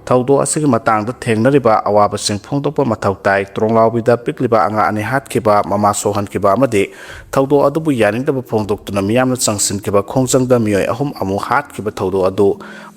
ꯊꯧꯗꯣꯛ ꯑꯁꯤꯒꯤ ꯃꯇꯥꯡꯗ ꯊꯦꯡꯅꯔꯤꯕ ꯑꯋꯥꯕꯁꯤꯡ ꯐꯣꯡꯗꯣꯛꯄ ꯃꯊꯧ ꯇꯥꯏ꯫ ꯇ꯭ꯔꯣꯡꯂꯥꯎꯕꯤꯗ ꯄꯤꯛꯂꯤꯕ ꯑꯉꯥꯡ ꯑꯅꯤ ꯍꯥꯠꯈꯤꯕ, ꯃꯃꯥ ꯁꯣꯛꯍꯟꯈꯤꯕ ꯑꯃꯗꯤ ꯊꯧꯗꯣꯛ ꯑꯗꯨꯕꯨ ꯌꯥꯅꯤꯡꯗꯕ ꯐꯣꯡꯗꯣꯛꯇꯨꯅ ꯃꯤꯌꯥꯝꯅ ꯆꯪꯁꯤꯟꯈꯤꯕ ꯈꯣꯡꯖꯪꯗ ꯃꯤꯑꯣꯏ ꯑꯍꯨꯝ ꯑꯃꯨꯛ ꯍꯥꯠꯈꯤꯕ ꯊꯧꯗꯣꯛ ꯑꯗꯨ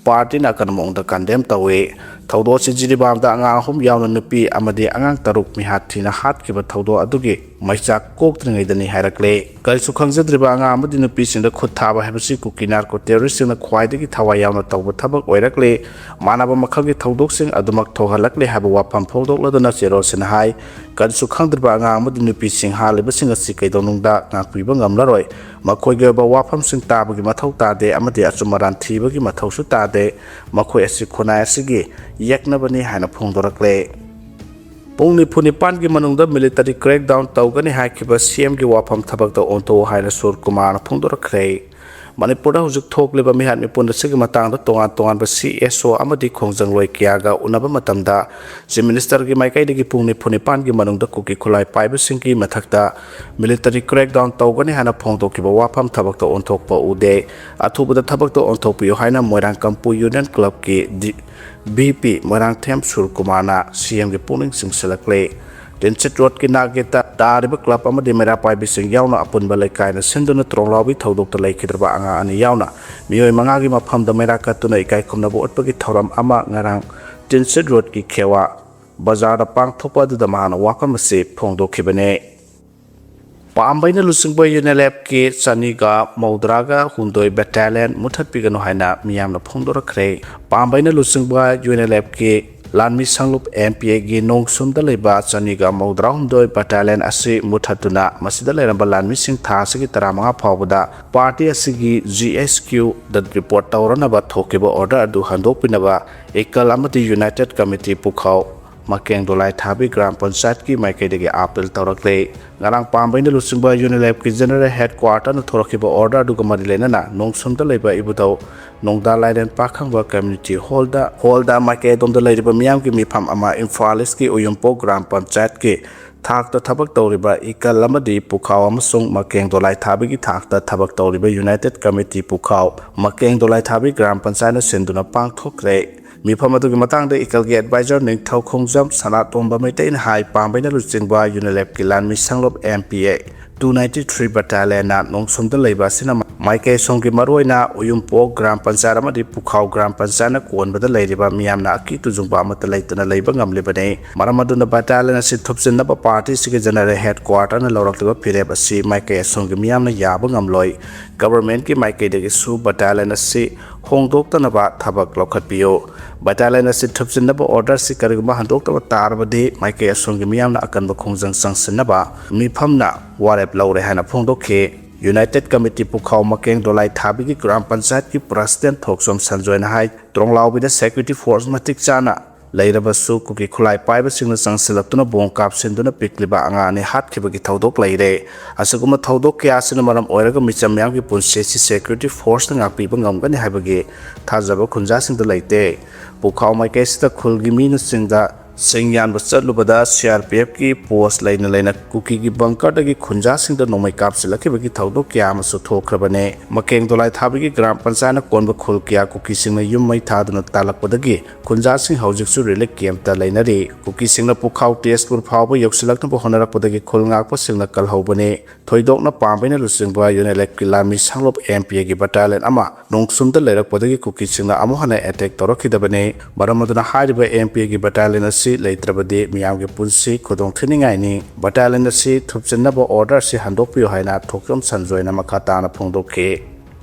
ꯄꯥꯔꯇꯤꯅ ꯑꯀꯟꯕ ꯃꯑꯣꯡꯗ ꯀꯟꯗꯦꯝ ꯇꯧꯏ꯫ ꯊꯧꯗꯣꯛ ꯑꯁꯤ ꯖꯤꯔꯤꯕꯥꯝꯗ ꯑꯉꯥꯡ ꯑꯍꯨꯝ ꯌꯥꯎꯅ ꯅꯨꯄꯤ ꯑꯃꯗꯤ ꯑꯉꯥꯡ ꯇꯔꯨꯛ ꯃꯤꯍꯥꯠ ꯊꯤꯅ ꯍꯥꯠꯈꯤꯕ ꯊꯧꯗꯣꯛ ꯑꯗꯨꯒꯤ ꯃꯩꯆꯥꯛ ꯀꯣꯛꯇ꯭ꯔꯤꯉꯩꯗꯅꯤ ꯍꯥꯏꯔꯛꯂꯦ꯫ ꯀꯔꯤꯁꯨ ꯈꯪꯖꯗ꯭ꯔꯤꯕ ꯑꯉꯥꯡ ꯑꯃꯗꯤ ꯅꯨꯄꯤꯁꯤꯡꯗ ꯈꯨꯠ ꯊꯥꯕ ꯍꯥꯏꯕꯁꯤ ꯀꯨꯀꯤ ꯅꯥꯔꯀꯣ ꯇꯦꯔꯣꯔꯤꯁꯁꯤꯡꯅ ꯈ꯭ꯋꯥꯏꯗꯒꯤ ꯊꯋꯥꯏ ꯌꯥꯎꯅ ꯇꯧꯕ ꯊꯕꯛ ꯑꯣꯏꯔꯛꯂꯦ꯫ ꯃꯥꯟꯅꯕ ꯃꯈꯜꯒꯤ ꯊꯧꯗꯣꯛꯁꯤꯡ ꯑꯗꯨꯃꯛ ꯊꯣꯛꯍꯜꯂꯛꯂꯦ ꯍꯥꯏꯕ ꯋꯥꯐꯝ ꯐꯣꯡꯗꯣꯛꯂꯗꯨꯅ ꯆꯦꯔꯣꯜꯁꯤꯅ ꯍꯥꯏ, ꯀꯔꯤꯁꯨ ꯈꯪꯗ꯭ꯔꯤꯕ ꯑꯉꯥꯡ ꯑꯃꯗꯤ ꯅꯨꯄꯤꯁꯤꯡ ꯍꯥꯠꯂꯤꯕꯁꯤꯡ ꯑꯁꯤ ꯀꯩꯗꯧꯅꯨꯡꯗ ꯉꯥꯛꯄꯤꯕ ꯉꯝꯂꯔꯣꯏ꯫ ꯃꯈꯣꯏꯒꯤ ꯑꯣꯏꯕ ꯋꯥꯐꯝꯁꯤꯡ ꯇꯥꯕꯒꯤ ꯃꯊꯧ ꯇꯥꯗꯦ ꯑꯃꯗꯤ ꯑꯆꯨꯝ ꯑꯔꯥꯟ ꯊꯤꯕꯒꯤ ꯃꯊꯧꯁꯨ ꯇꯥꯗꯦ꯫ ꯃꯈꯣꯏ ꯑꯁꯤ ꯈꯨꯟꯅꯥꯏ ꯑꯁꯤꯒꯤ ꯌꯦꯛꯅꯕꯅꯤ ꯍꯥꯏꯅ ꯐꯣꯡꯗꯣꯔꯛꯂꯦ꯫ ꯄꯨꯡ ꯅꯤꯐꯨ ꯅꯤꯄꯥꯟꯒꯤ ꯃꯅꯨꯡꯗ ꯃꯤꯂꯤꯇꯔꯤ ꯀ꯭ꯔꯦꯛꯗꯥꯎꯟ ꯇꯧꯒꯅꯤ ꯍꯥꯏꯈꯤꯕ ꯁꯤꯑꯦꯝꯒꯤ ꯋꯥꯐꯝ ꯊꯕꯛꯇ ꯑꯣꯟꯊꯣꯛꯎ ꯍꯥꯏꯅ ꯁꯨꯔ ꯀꯨꯃꯥꯔꯅ ꯐꯣꯡꯗꯣꯔꯛꯈ꯭ꯔꯦ꯫ ꯃꯅꯤꯄꯨꯔꯗ ꯍꯧꯖꯤꯛ ꯊꯣꯛꯂꯤꯕ ꯃꯤꯍꯥꯠ ꯃꯤꯄꯨꯟ ꯑꯁꯤꯒꯤ ꯃꯇꯥꯡꯗ ꯇꯣꯉꯥꯟ ꯇꯣꯉꯥꯟꯕ ꯁꯤ ꯑꯦꯁ ꯑꯣ ꯑꯃꯗꯤ ꯈꯣꯡꯖꯪꯂꯣꯏ ꯀꯌꯥꯒ ꯎꯅꯕ ꯃꯇꯝꯗ, ꯆꯤꯐ ꯃꯤꯅꯤꯁꯇꯔꯒꯤ ꯃꯥꯏꯀꯩꯗꯒꯤ ꯄꯨꯡ ꯅꯤꯐꯨ ꯅꯤꯄꯥꯟꯒꯤ ꯃꯅꯨꯡꯗ ꯀꯨꯀꯤ ꯈꯨꯠꯂꯥꯏ ꯄꯥꯏꯕꯁꯤꯡꯒꯤ ꯃꯊꯛꯇ ꯃꯤꯂꯤꯇꯔꯤ ꯀ꯭ꯔꯦꯛꯗꯥꯎꯟ ꯇꯧꯒꯅꯤ ꯍꯥꯏꯅ ꯐꯣꯡꯗꯣꯛꯈꯤꯕ ꯋꯥꯐꯝ ꯊꯕꯛꯇ ꯑꯣꯟꯊꯣꯛꯄ ꯎꯗꯦ꯫ ꯑꯊꯨꯕꯗ ꯊꯕꯛꯇ ꯑꯣꯟꯊꯣꯛꯄꯤꯌꯨ ꯍꯥꯏꯅ ꯃꯣꯏꯔꯥꯡ ꯀꯝꯄꯨ ꯌꯨꯅꯤꯌꯟ ꯀ꯭ꯂꯕꯀꯤ ꯗꯤ-, ꯚꯤ ꯄꯤ ꯃꯣꯏꯔꯥꯡꯊꯦꯝ ꯁꯨꯔ ꯀꯨꯃꯥꯔꯅ ꯁꯤꯑꯦꯝꯒꯤ ꯄꯨꯛꯅꯤꯡ ꯆꯤꯡꯁꯤꯜꯂꯛꯂꯦ꯫ ꯇꯤꯟꯁꯤꯠ ꯔꯣꯗꯀꯤ ꯅꯥꯛ ꯌꯦꯠꯇ ꯇꯥꯔꯤꯕ ꯀ꯭ꯂꯕ ꯑꯃꯗꯤ ꯃꯩꯔꯥ ꯄꯥꯏꯕꯤꯁꯤꯡ ꯌꯥꯎꯅ ꯑꯄꯨꯟꯕ ꯂꯩꯀꯥꯏꯅ ꯁꯤꯟꯗꯨꯅ ꯇ꯭ꯔꯣꯡꯂꯥꯎꯕꯤ ꯊꯧꯗꯣꯛꯇ ꯂꯩꯈꯤꯗ꯭ꯔꯕ ꯑꯉꯥꯡ ꯑꯅꯤ ꯌꯥꯎꯅ ꯃꯤꯑꯣꯏ ꯃꯉꯥꯒꯤ ꯃꯐꯝꯗ ꯃꯩꯔꯥ ꯀꯠꯇꯨꯅ ꯏꯀꯥꯏ ꯈꯨꯝꯅꯕ ꯎꯠꯄꯒꯤ ꯊꯧꯔꯝ ꯑꯃ ꯉꯔꯥꯡ ꯇꯤꯟꯁꯤꯠ ꯔꯣꯗꯀꯤ ꯈꯦꯋꯥ ꯕꯖꯥꯔꯗ ꯄꯥꯡꯊꯣꯛꯄ ꯑꯗꯨꯗ ꯃꯍꯥꯛꯅ ꯋꯥꯐꯝ ꯑꯁꯤ ꯐꯣꯡꯗꯣꯛꯈꯤꯕꯅꯤ꯫ ꯄꯥꯝꯕꯩꯅ ꯂꯨꯆꯤꯡꯕ ꯌꯨꯅꯦꯂꯦꯞꯀꯤ ꯆꯅꯤꯒ ꯃꯧꯗ꯭ꯔꯥꯒ ꯍꯨꯝꯗꯣꯏ ꯕꯦꯇꯥꯂꯤꯌꯟ ꯃꯨꯊꯠꯄꯤꯒꯅꯨ ꯍꯥꯏꯅ ꯃꯤꯌꯥꯝꯅ ꯐꯣꯡꯗꯣꯔꯛꯈ꯭ꯔꯦ꯫ ꯄꯥꯝꯕꯩꯅ ꯂꯨꯆꯤꯡꯕ ꯌꯨꯅꯦꯂꯦꯞꯀꯤ ꯂꯥꯟꯃꯤ ꯁꯪꯂꯨꯞ ꯑꯦꯝ ꯄꯤ ꯑꯦꯒꯤ ꯅꯣꯡꯁꯨꯝꯗ ꯂꯩꯕ ꯆꯅꯤꯒ ꯃꯧꯗ꯭ꯔꯥꯍꯨꯝꯗꯣꯏ ꯕꯦꯇꯥꯂꯤꯌꯟ ꯑꯁꯤ ꯃꯨꯊꯠꯇꯨꯅ ꯃꯁꯤꯗ ꯂꯩꯔꯝꯕ ꯂꯥꯟꯃꯤꯁꯤꯡ ꯊꯥ ꯑꯁꯤꯒꯤ ꯇꯔꯥꯃꯉꯥ ꯐꯥꯎꯕꯗ ꯄꯥꯔꯇꯤ ꯑꯁꯤꯒꯤ ꯖꯤ ꯑꯦꯁ ꯀ꯭ꯌꯨꯗ ꯔꯤꯄꯣꯔꯠ ꯇꯧꯔꯅꯕ ꯊꯣꯛꯈꯤꯕ ꯑꯣꯔꯗꯔ ꯑꯗꯨ ꯍꯟꯗꯣꯛꯄꯤꯅꯕ ꯏꯀꯜ ꯑꯃꯗꯤ ꯌꯨꯅꯥꯏꯇꯦꯠ ꯀꯃꯤꯇꯤ ꯄꯨꯈꯥꯎ ꯃꯀꯦꯡ ꯗꯣꯂꯥꯏ ꯊꯥꯕꯤ ꯒ꯭ꯔꯥꯝ ꯄꯟꯆꯥꯌꯠꯀꯤ ꯃꯥꯏꯀꯩꯗꯒꯤ ꯑꯥꯄꯤꯜ ꯇꯧꯔꯛꯂꯦ꯫ ꯉꯔꯥꯡ ꯄꯥꯝꯕꯩꯅ ꯂꯨꯆꯤꯡꯕ ꯌꯨꯅꯤꯂꯦꯞꯀꯤ ꯖꯦꯅꯔꯦꯜ ꯍꯦꯗ ꯀ꯭ꯋꯥꯔꯇꯔꯅ ꯊꯣꯔꯛꯈꯤꯕ ꯑꯣꯔꯗꯔ ꯑꯗꯨꯒ ꯃꯔꯤ ꯂꯩꯅꯅ ꯅꯣꯡꯁꯨꯝꯗ ꯂꯩꯕ ꯏꯕꯨꯙꯧ ꯅꯣꯡꯗꯥ ꯂꯥꯏꯔꯦꯟ ꯄꯥꯈꯪꯕ ꯀꯝꯃ꯭ꯌꯨꯅꯤꯇꯤ ꯍꯣꯜꯗ, ꯍꯣꯜꯗ ꯃꯥꯏꯀꯩ ꯑꯗꯣꯝꯗ ꯂꯩꯔꯤꯕ ꯃꯤꯌꯥꯝꯒꯤ ꯃꯤꯐꯝ ꯑꯃ ꯏꯝꯐꯥꯜ ꯏꯁꯀꯤ ꯎꯌꯨꯝꯄꯣꯛ ꯒ꯭ꯔꯥꯝ ꯄꯟꯆꯥꯌꯠꯀꯤ ꯊꯥꯛꯇ ꯊꯕꯛ ꯇꯧꯔꯤꯕ ꯏꯀꯜ ꯑꯃꯗꯤ ꯄꯨꯈꯥꯎ ꯑꯃꯁꯨꯡ ꯃꯀꯦꯡ ꯗꯣꯂꯥꯏ ꯊꯥꯕꯤꯒꯤ ꯊꯥꯛꯇ ꯊꯕꯛ ꯇꯧꯔꯤꯕ ꯌꯨꯅꯥꯏꯇꯦꯗ ꯀꯝꯃꯤꯇꯤ ꯄꯨꯈꯥꯎ ꯃꯀꯦꯡ ꯗꯣꯂꯥꯏ ꯊꯥꯕꯤ ꯒ꯭ꯔꯥꯝ ꯄꯟꯆꯥꯌꯠꯅ ꯁꯤꯟꯗꯨꯅ ꯄꯥꯡꯊꯣꯛꯈ꯭ꯔꯦ꯫ ꯃꯤꯐꯝ ꯑꯗꯨꯒꯤ ꯃꯇꯥꯡꯗ ꯏꯀꯜꯒꯤ ꯑꯦꯗꯚꯥꯏꯖꯔ ꯅꯤꯡꯊꯧ ꯈꯣꯡꯖꯝ ꯁꯅꯥꯇꯣꯝꯕ ꯃꯩꯇꯩꯅ ꯍꯥꯏ, ꯄꯥꯝꯕꯩꯅ ꯂꯨꯆꯤꯡꯕ ꯌꯨꯅꯤꯂꯦꯞꯀꯤ ꯂꯥꯟꯃꯤ ꯁꯪꯂꯨꯞ ꯑꯦꯝ ꯄꯤ ꯑꯦ two ninety three ꯕꯠꯇꯥꯂꯤꯌꯟꯅ ꯅꯣꯡꯁꯨꯝꯗ ꯂꯩꯕ ꯑꯁꯤꯅ ꯃꯥꯏꯀꯩ ꯑꯁꯣꯝꯒꯤ ꯃꯔꯨꯑꯣꯏꯅ ꯎꯌꯨꯝꯄꯣꯛ ꯒ꯭ꯔꯥꯝ ꯄꯟꯆꯥꯌꯠ ꯑꯃꯗꯤ ꯄꯨꯈꯥꯎ ꯒ꯭ꯔꯥꯝ ꯄꯟꯆꯥꯌꯠꯅ ꯀꯣꯟꯕꯗ ꯂꯩꯔꯤꯕ ꯃꯤꯌꯥꯝꯅ ꯑꯀꯤ ꯇꯨꯖꯨꯡꯕ ꯑꯃꯠꯇ ꯂꯩꯇꯅ ꯂꯩꯕ ꯉꯝꯂꯤꯕꯅꯤ꯫ ꯃꯔꯝ ꯑꯗꯨꯅ ꯕꯠꯇꯥꯂꯤꯌꯟ ꯑꯁꯤ ꯊꯨꯞꯆꯤꯟꯅꯕ ꯄꯥꯔꯇꯤꯁꯤꯒꯤ ꯖꯦꯅꯔꯦꯜ ꯍꯦꯗ ꯀ꯭ꯋꯥꯔꯇꯔꯅ ꯂꯧꯔꯛꯂꯤꯕ ꯐꯤꯔꯦꯞ ꯑꯁꯤ ꯃꯥꯏꯀꯩ ꯑꯁꯣꯝꯒꯤ ꯃꯤꯌꯥꯝꯅ ꯌꯥꯕ ꯉꯝꯂꯣꯏ꯫ ꯒꯚꯔꯟꯃꯦꯟꯠꯀꯤ ꯃꯥꯏꯀꯩꯗꯒꯤꯁꯨ ꯕꯠꯇꯥꯂꯤꯌꯟ ꯑꯁꯤ ꯍꯣꯡꯗꯣꯛꯇꯅꯕ ꯊꯕꯛ ꯂꯧꯈꯠꯄꯤꯌꯨ꯫ ꯕꯠꯇꯥꯂꯤꯌꯟ ꯑꯁꯤ ꯊꯨꯞꯆꯤꯟꯅꯕ ꯑꯣꯔꯗꯔꯁꯤ ꯀꯔꯤꯒꯨꯝꯕ ꯍꯟꯗꯣꯛꯇꯕ ꯇꯥꯔꯕꯗꯤ ꯃꯥꯏꯀꯩ ꯑꯁꯣꯝꯒꯤ ꯃꯤꯌꯥꯝꯅ ꯑꯀꯟꯕ ꯈꯣꯡꯖꯪ ꯆꯪꯁꯤꯟꯅꯕ ꯃꯤꯐꯝꯅ ꯋꯥꯔꯦꯞ ꯂꯧꯔꯦ ꯍꯥꯏꯅ ꯐꯣꯡꯗꯣꯛꯈꯤ꯫ ꯌꯨꯅꯥꯏꯇꯦꯗ ꯀꯝꯃꯤꯇꯤ ꯄꯨꯈꯥꯎ ꯃꯀꯦꯡ ꯗꯣꯂꯥꯏ ꯊꯥꯕꯤꯒꯤ ꯒ꯭ꯔꯥꯝ ꯄꯟꯆꯥꯌꯠꯀꯤ ꯄ꯭ꯔꯁꯤꯗꯦꯟꯠ ꯊꯣꯛꯆꯣꯝ ꯁꯟꯖꯣꯏꯅ ꯍꯥꯏ, ꯇ꯭ꯔꯣꯡꯂꯥꯎꯕꯤꯗ ꯁꯦꯀ꯭ꯌꯨꯔꯤꯇꯤ ꯐꯣꯔꯁ ꯃꯇꯤꯛ ꯆꯥꯅ ꯂꯩꯔꯕꯁꯨ ꯀꯨꯀꯤ ꯈꯨꯠꯂꯥꯏ ꯄꯥꯏꯕꯁꯤꯡꯅ ꯆꯪꯁꯤꯜꯂꯛꯇꯨꯅ ꯕꯣꯝ ꯀꯥꯞꯁꯤꯟꯗꯨꯅ ꯄꯤꯛꯂꯤꯕ ꯑꯉꯥꯡ ꯑꯅꯤ ꯍꯥꯠꯈꯤꯕꯒꯤ ꯊꯧꯗꯣꯛ ꯂꯩꯔꯦ꯫ ꯑꯁꯤꯒꯨꯝꯕ ꯊꯧꯗꯣꯛ ꯀꯌꯥ ꯑꯁꯤꯅ ꯃꯔꯝ ꯑꯣꯏꯔꯒ ꯃꯤꯆꯝ ꯃꯌꯥꯝꯒꯤ ꯄꯨꯟꯁꯤ ꯑꯁꯤ ꯁꯦꯀ꯭ꯌꯨꯔꯤꯇꯤ ꯐꯣꯔꯁꯅ ꯉꯥꯛꯄꯤꯕ ꯉꯝꯒꯅꯤ ꯍꯥꯏꯕꯒꯤ ꯊꯥꯖꯕ ꯈꯨꯟꯖꯥꯁꯤꯡꯗ ꯂꯩꯇꯦ꯫ ꯄꯨꯈꯥꯎ ꯃꯥꯏꯀꯩꯁꯤꯗ ꯈꯨꯜꯒꯤ ꯃꯤꯅꯆꯤꯡꯗ ꯁꯤꯡ ꯌꯥꯟꯕ ꯆꯠꯂꯨꯕꯗ ꯁꯤ ꯑꯥꯔ ꯄꯤ ꯑꯦꯐꯀꯤ ꯄꯣꯁ ꯂꯩꯅ ꯂꯩꯅ ꯀꯨꯀꯤꯒꯤ ꯕꯪꯀꯔꯗꯒꯤ ꯈꯨꯟꯖꯥꯁꯤꯡꯗ ꯅꯣꯡꯃꯩ ꯀꯥꯞꯁꯤꯜꯂꯛꯈꯤꯕꯒꯤ ꯊꯧꯗꯣꯛ ꯀꯌꯥ ꯑꯃꯁꯨ ꯊꯣꯛꯈ꯭ꯔꯕꯅꯦ꯫ ꯃꯀꯦꯡ ꯗꯣꯂꯥꯏ ꯊꯥꯕꯤꯒꯤ ꯒ꯭ꯔꯥꯝ ꯄꯟꯆꯥꯌꯠꯅ ꯀꯣꯟꯕ ꯈꯨꯜ ꯀꯌꯥ ꯀꯨꯀꯤꯁꯤꯡꯅ ꯌꯨꯝ ꯃꯩ ꯊꯥꯗꯨꯅ ꯇꯥꯜꯂꯛꯄꯗꯒꯤ ꯈꯨꯟꯖꯥꯁꯤꯡ ꯍꯧꯖꯤꯛꯁꯨ ꯔꯤꯂꯤꯐ ꯀꯦꯝꯞꯇ ꯂꯩꯅꯔꯤ꯫ ꯀꯨꯀꯤꯁꯤꯡꯅ ꯄꯨꯈꯥꯎ ꯇꯦꯖꯄꯨꯔ ꯐꯥꯎꯕ ꯌꯧꯁꯤꯜꯂꯛꯅꯕ ꯍꯣꯠꯅꯔꯛꯄꯗꯒꯤ ꯈꯨꯜ ꯉꯥꯛꯄꯁꯤꯡꯅ ꯀꯜꯍꯧꯕꯅꯤ꯫ ꯊꯣꯏꯗꯣꯛꯅ ꯄꯥꯝꯕꯩꯅ ꯂꯨꯆꯤꯡꯕ ꯌꯨꯅꯤꯂꯦꯞꯀꯤ ꯂꯥꯟꯃꯤ ꯁꯪꯂꯨꯞ ꯑꯦꯝ ꯄꯤ ꯑꯦꯒꯤ ꯕꯠꯇꯥꯂꯤꯌꯟ ꯑꯃ ꯅꯣꯡꯁꯨꯝꯗ ꯂꯩꯔꯛꯄꯗꯒꯤ ꯀꯨꯀꯤꯁꯤꯡꯅ ꯑꯃꯨꯛ ꯍꯟꯅ ꯑꯦꯇꯦꯛ ꯇꯧꯔꯛꯈꯤꯗꯕꯅꯤ꯫ ꯃꯔꯝ ꯑꯗꯨꯅ ꯍꯥꯏꯔꯤꯕ ꯑꯦꯝ ꯄꯤ ꯑꯦꯒꯤ ꯕꯠꯇꯥꯂꯤꯌꯟ ꯑꯁꯤ ꯂꯩꯇ꯭ꯔꯕꯗꯤ ꯃꯤꯌꯥꯝꯒꯤ ꯄꯨꯟꯁꯤ ꯈꯨꯗꯣꯡ ꯊꯤꯅꯤꯡꯉꯥꯏꯅꯤ꯫ ꯕꯠꯇꯥꯂꯤꯌꯟ ꯑꯁꯤ ꯊꯨꯞꯆꯤꯟꯅꯕ ꯑꯣꯔꯗꯔ ꯑꯁꯤ ꯍꯟꯗꯣꯛꯄꯤꯌꯨ ꯍꯥꯏꯅ ꯊꯣꯛꯆꯣꯝ ꯁꯟꯖꯣꯏꯅ ꯃꯈꯥ ꯇꯥꯅ ꯐꯣꯡꯗꯣꯛꯈꯤ꯫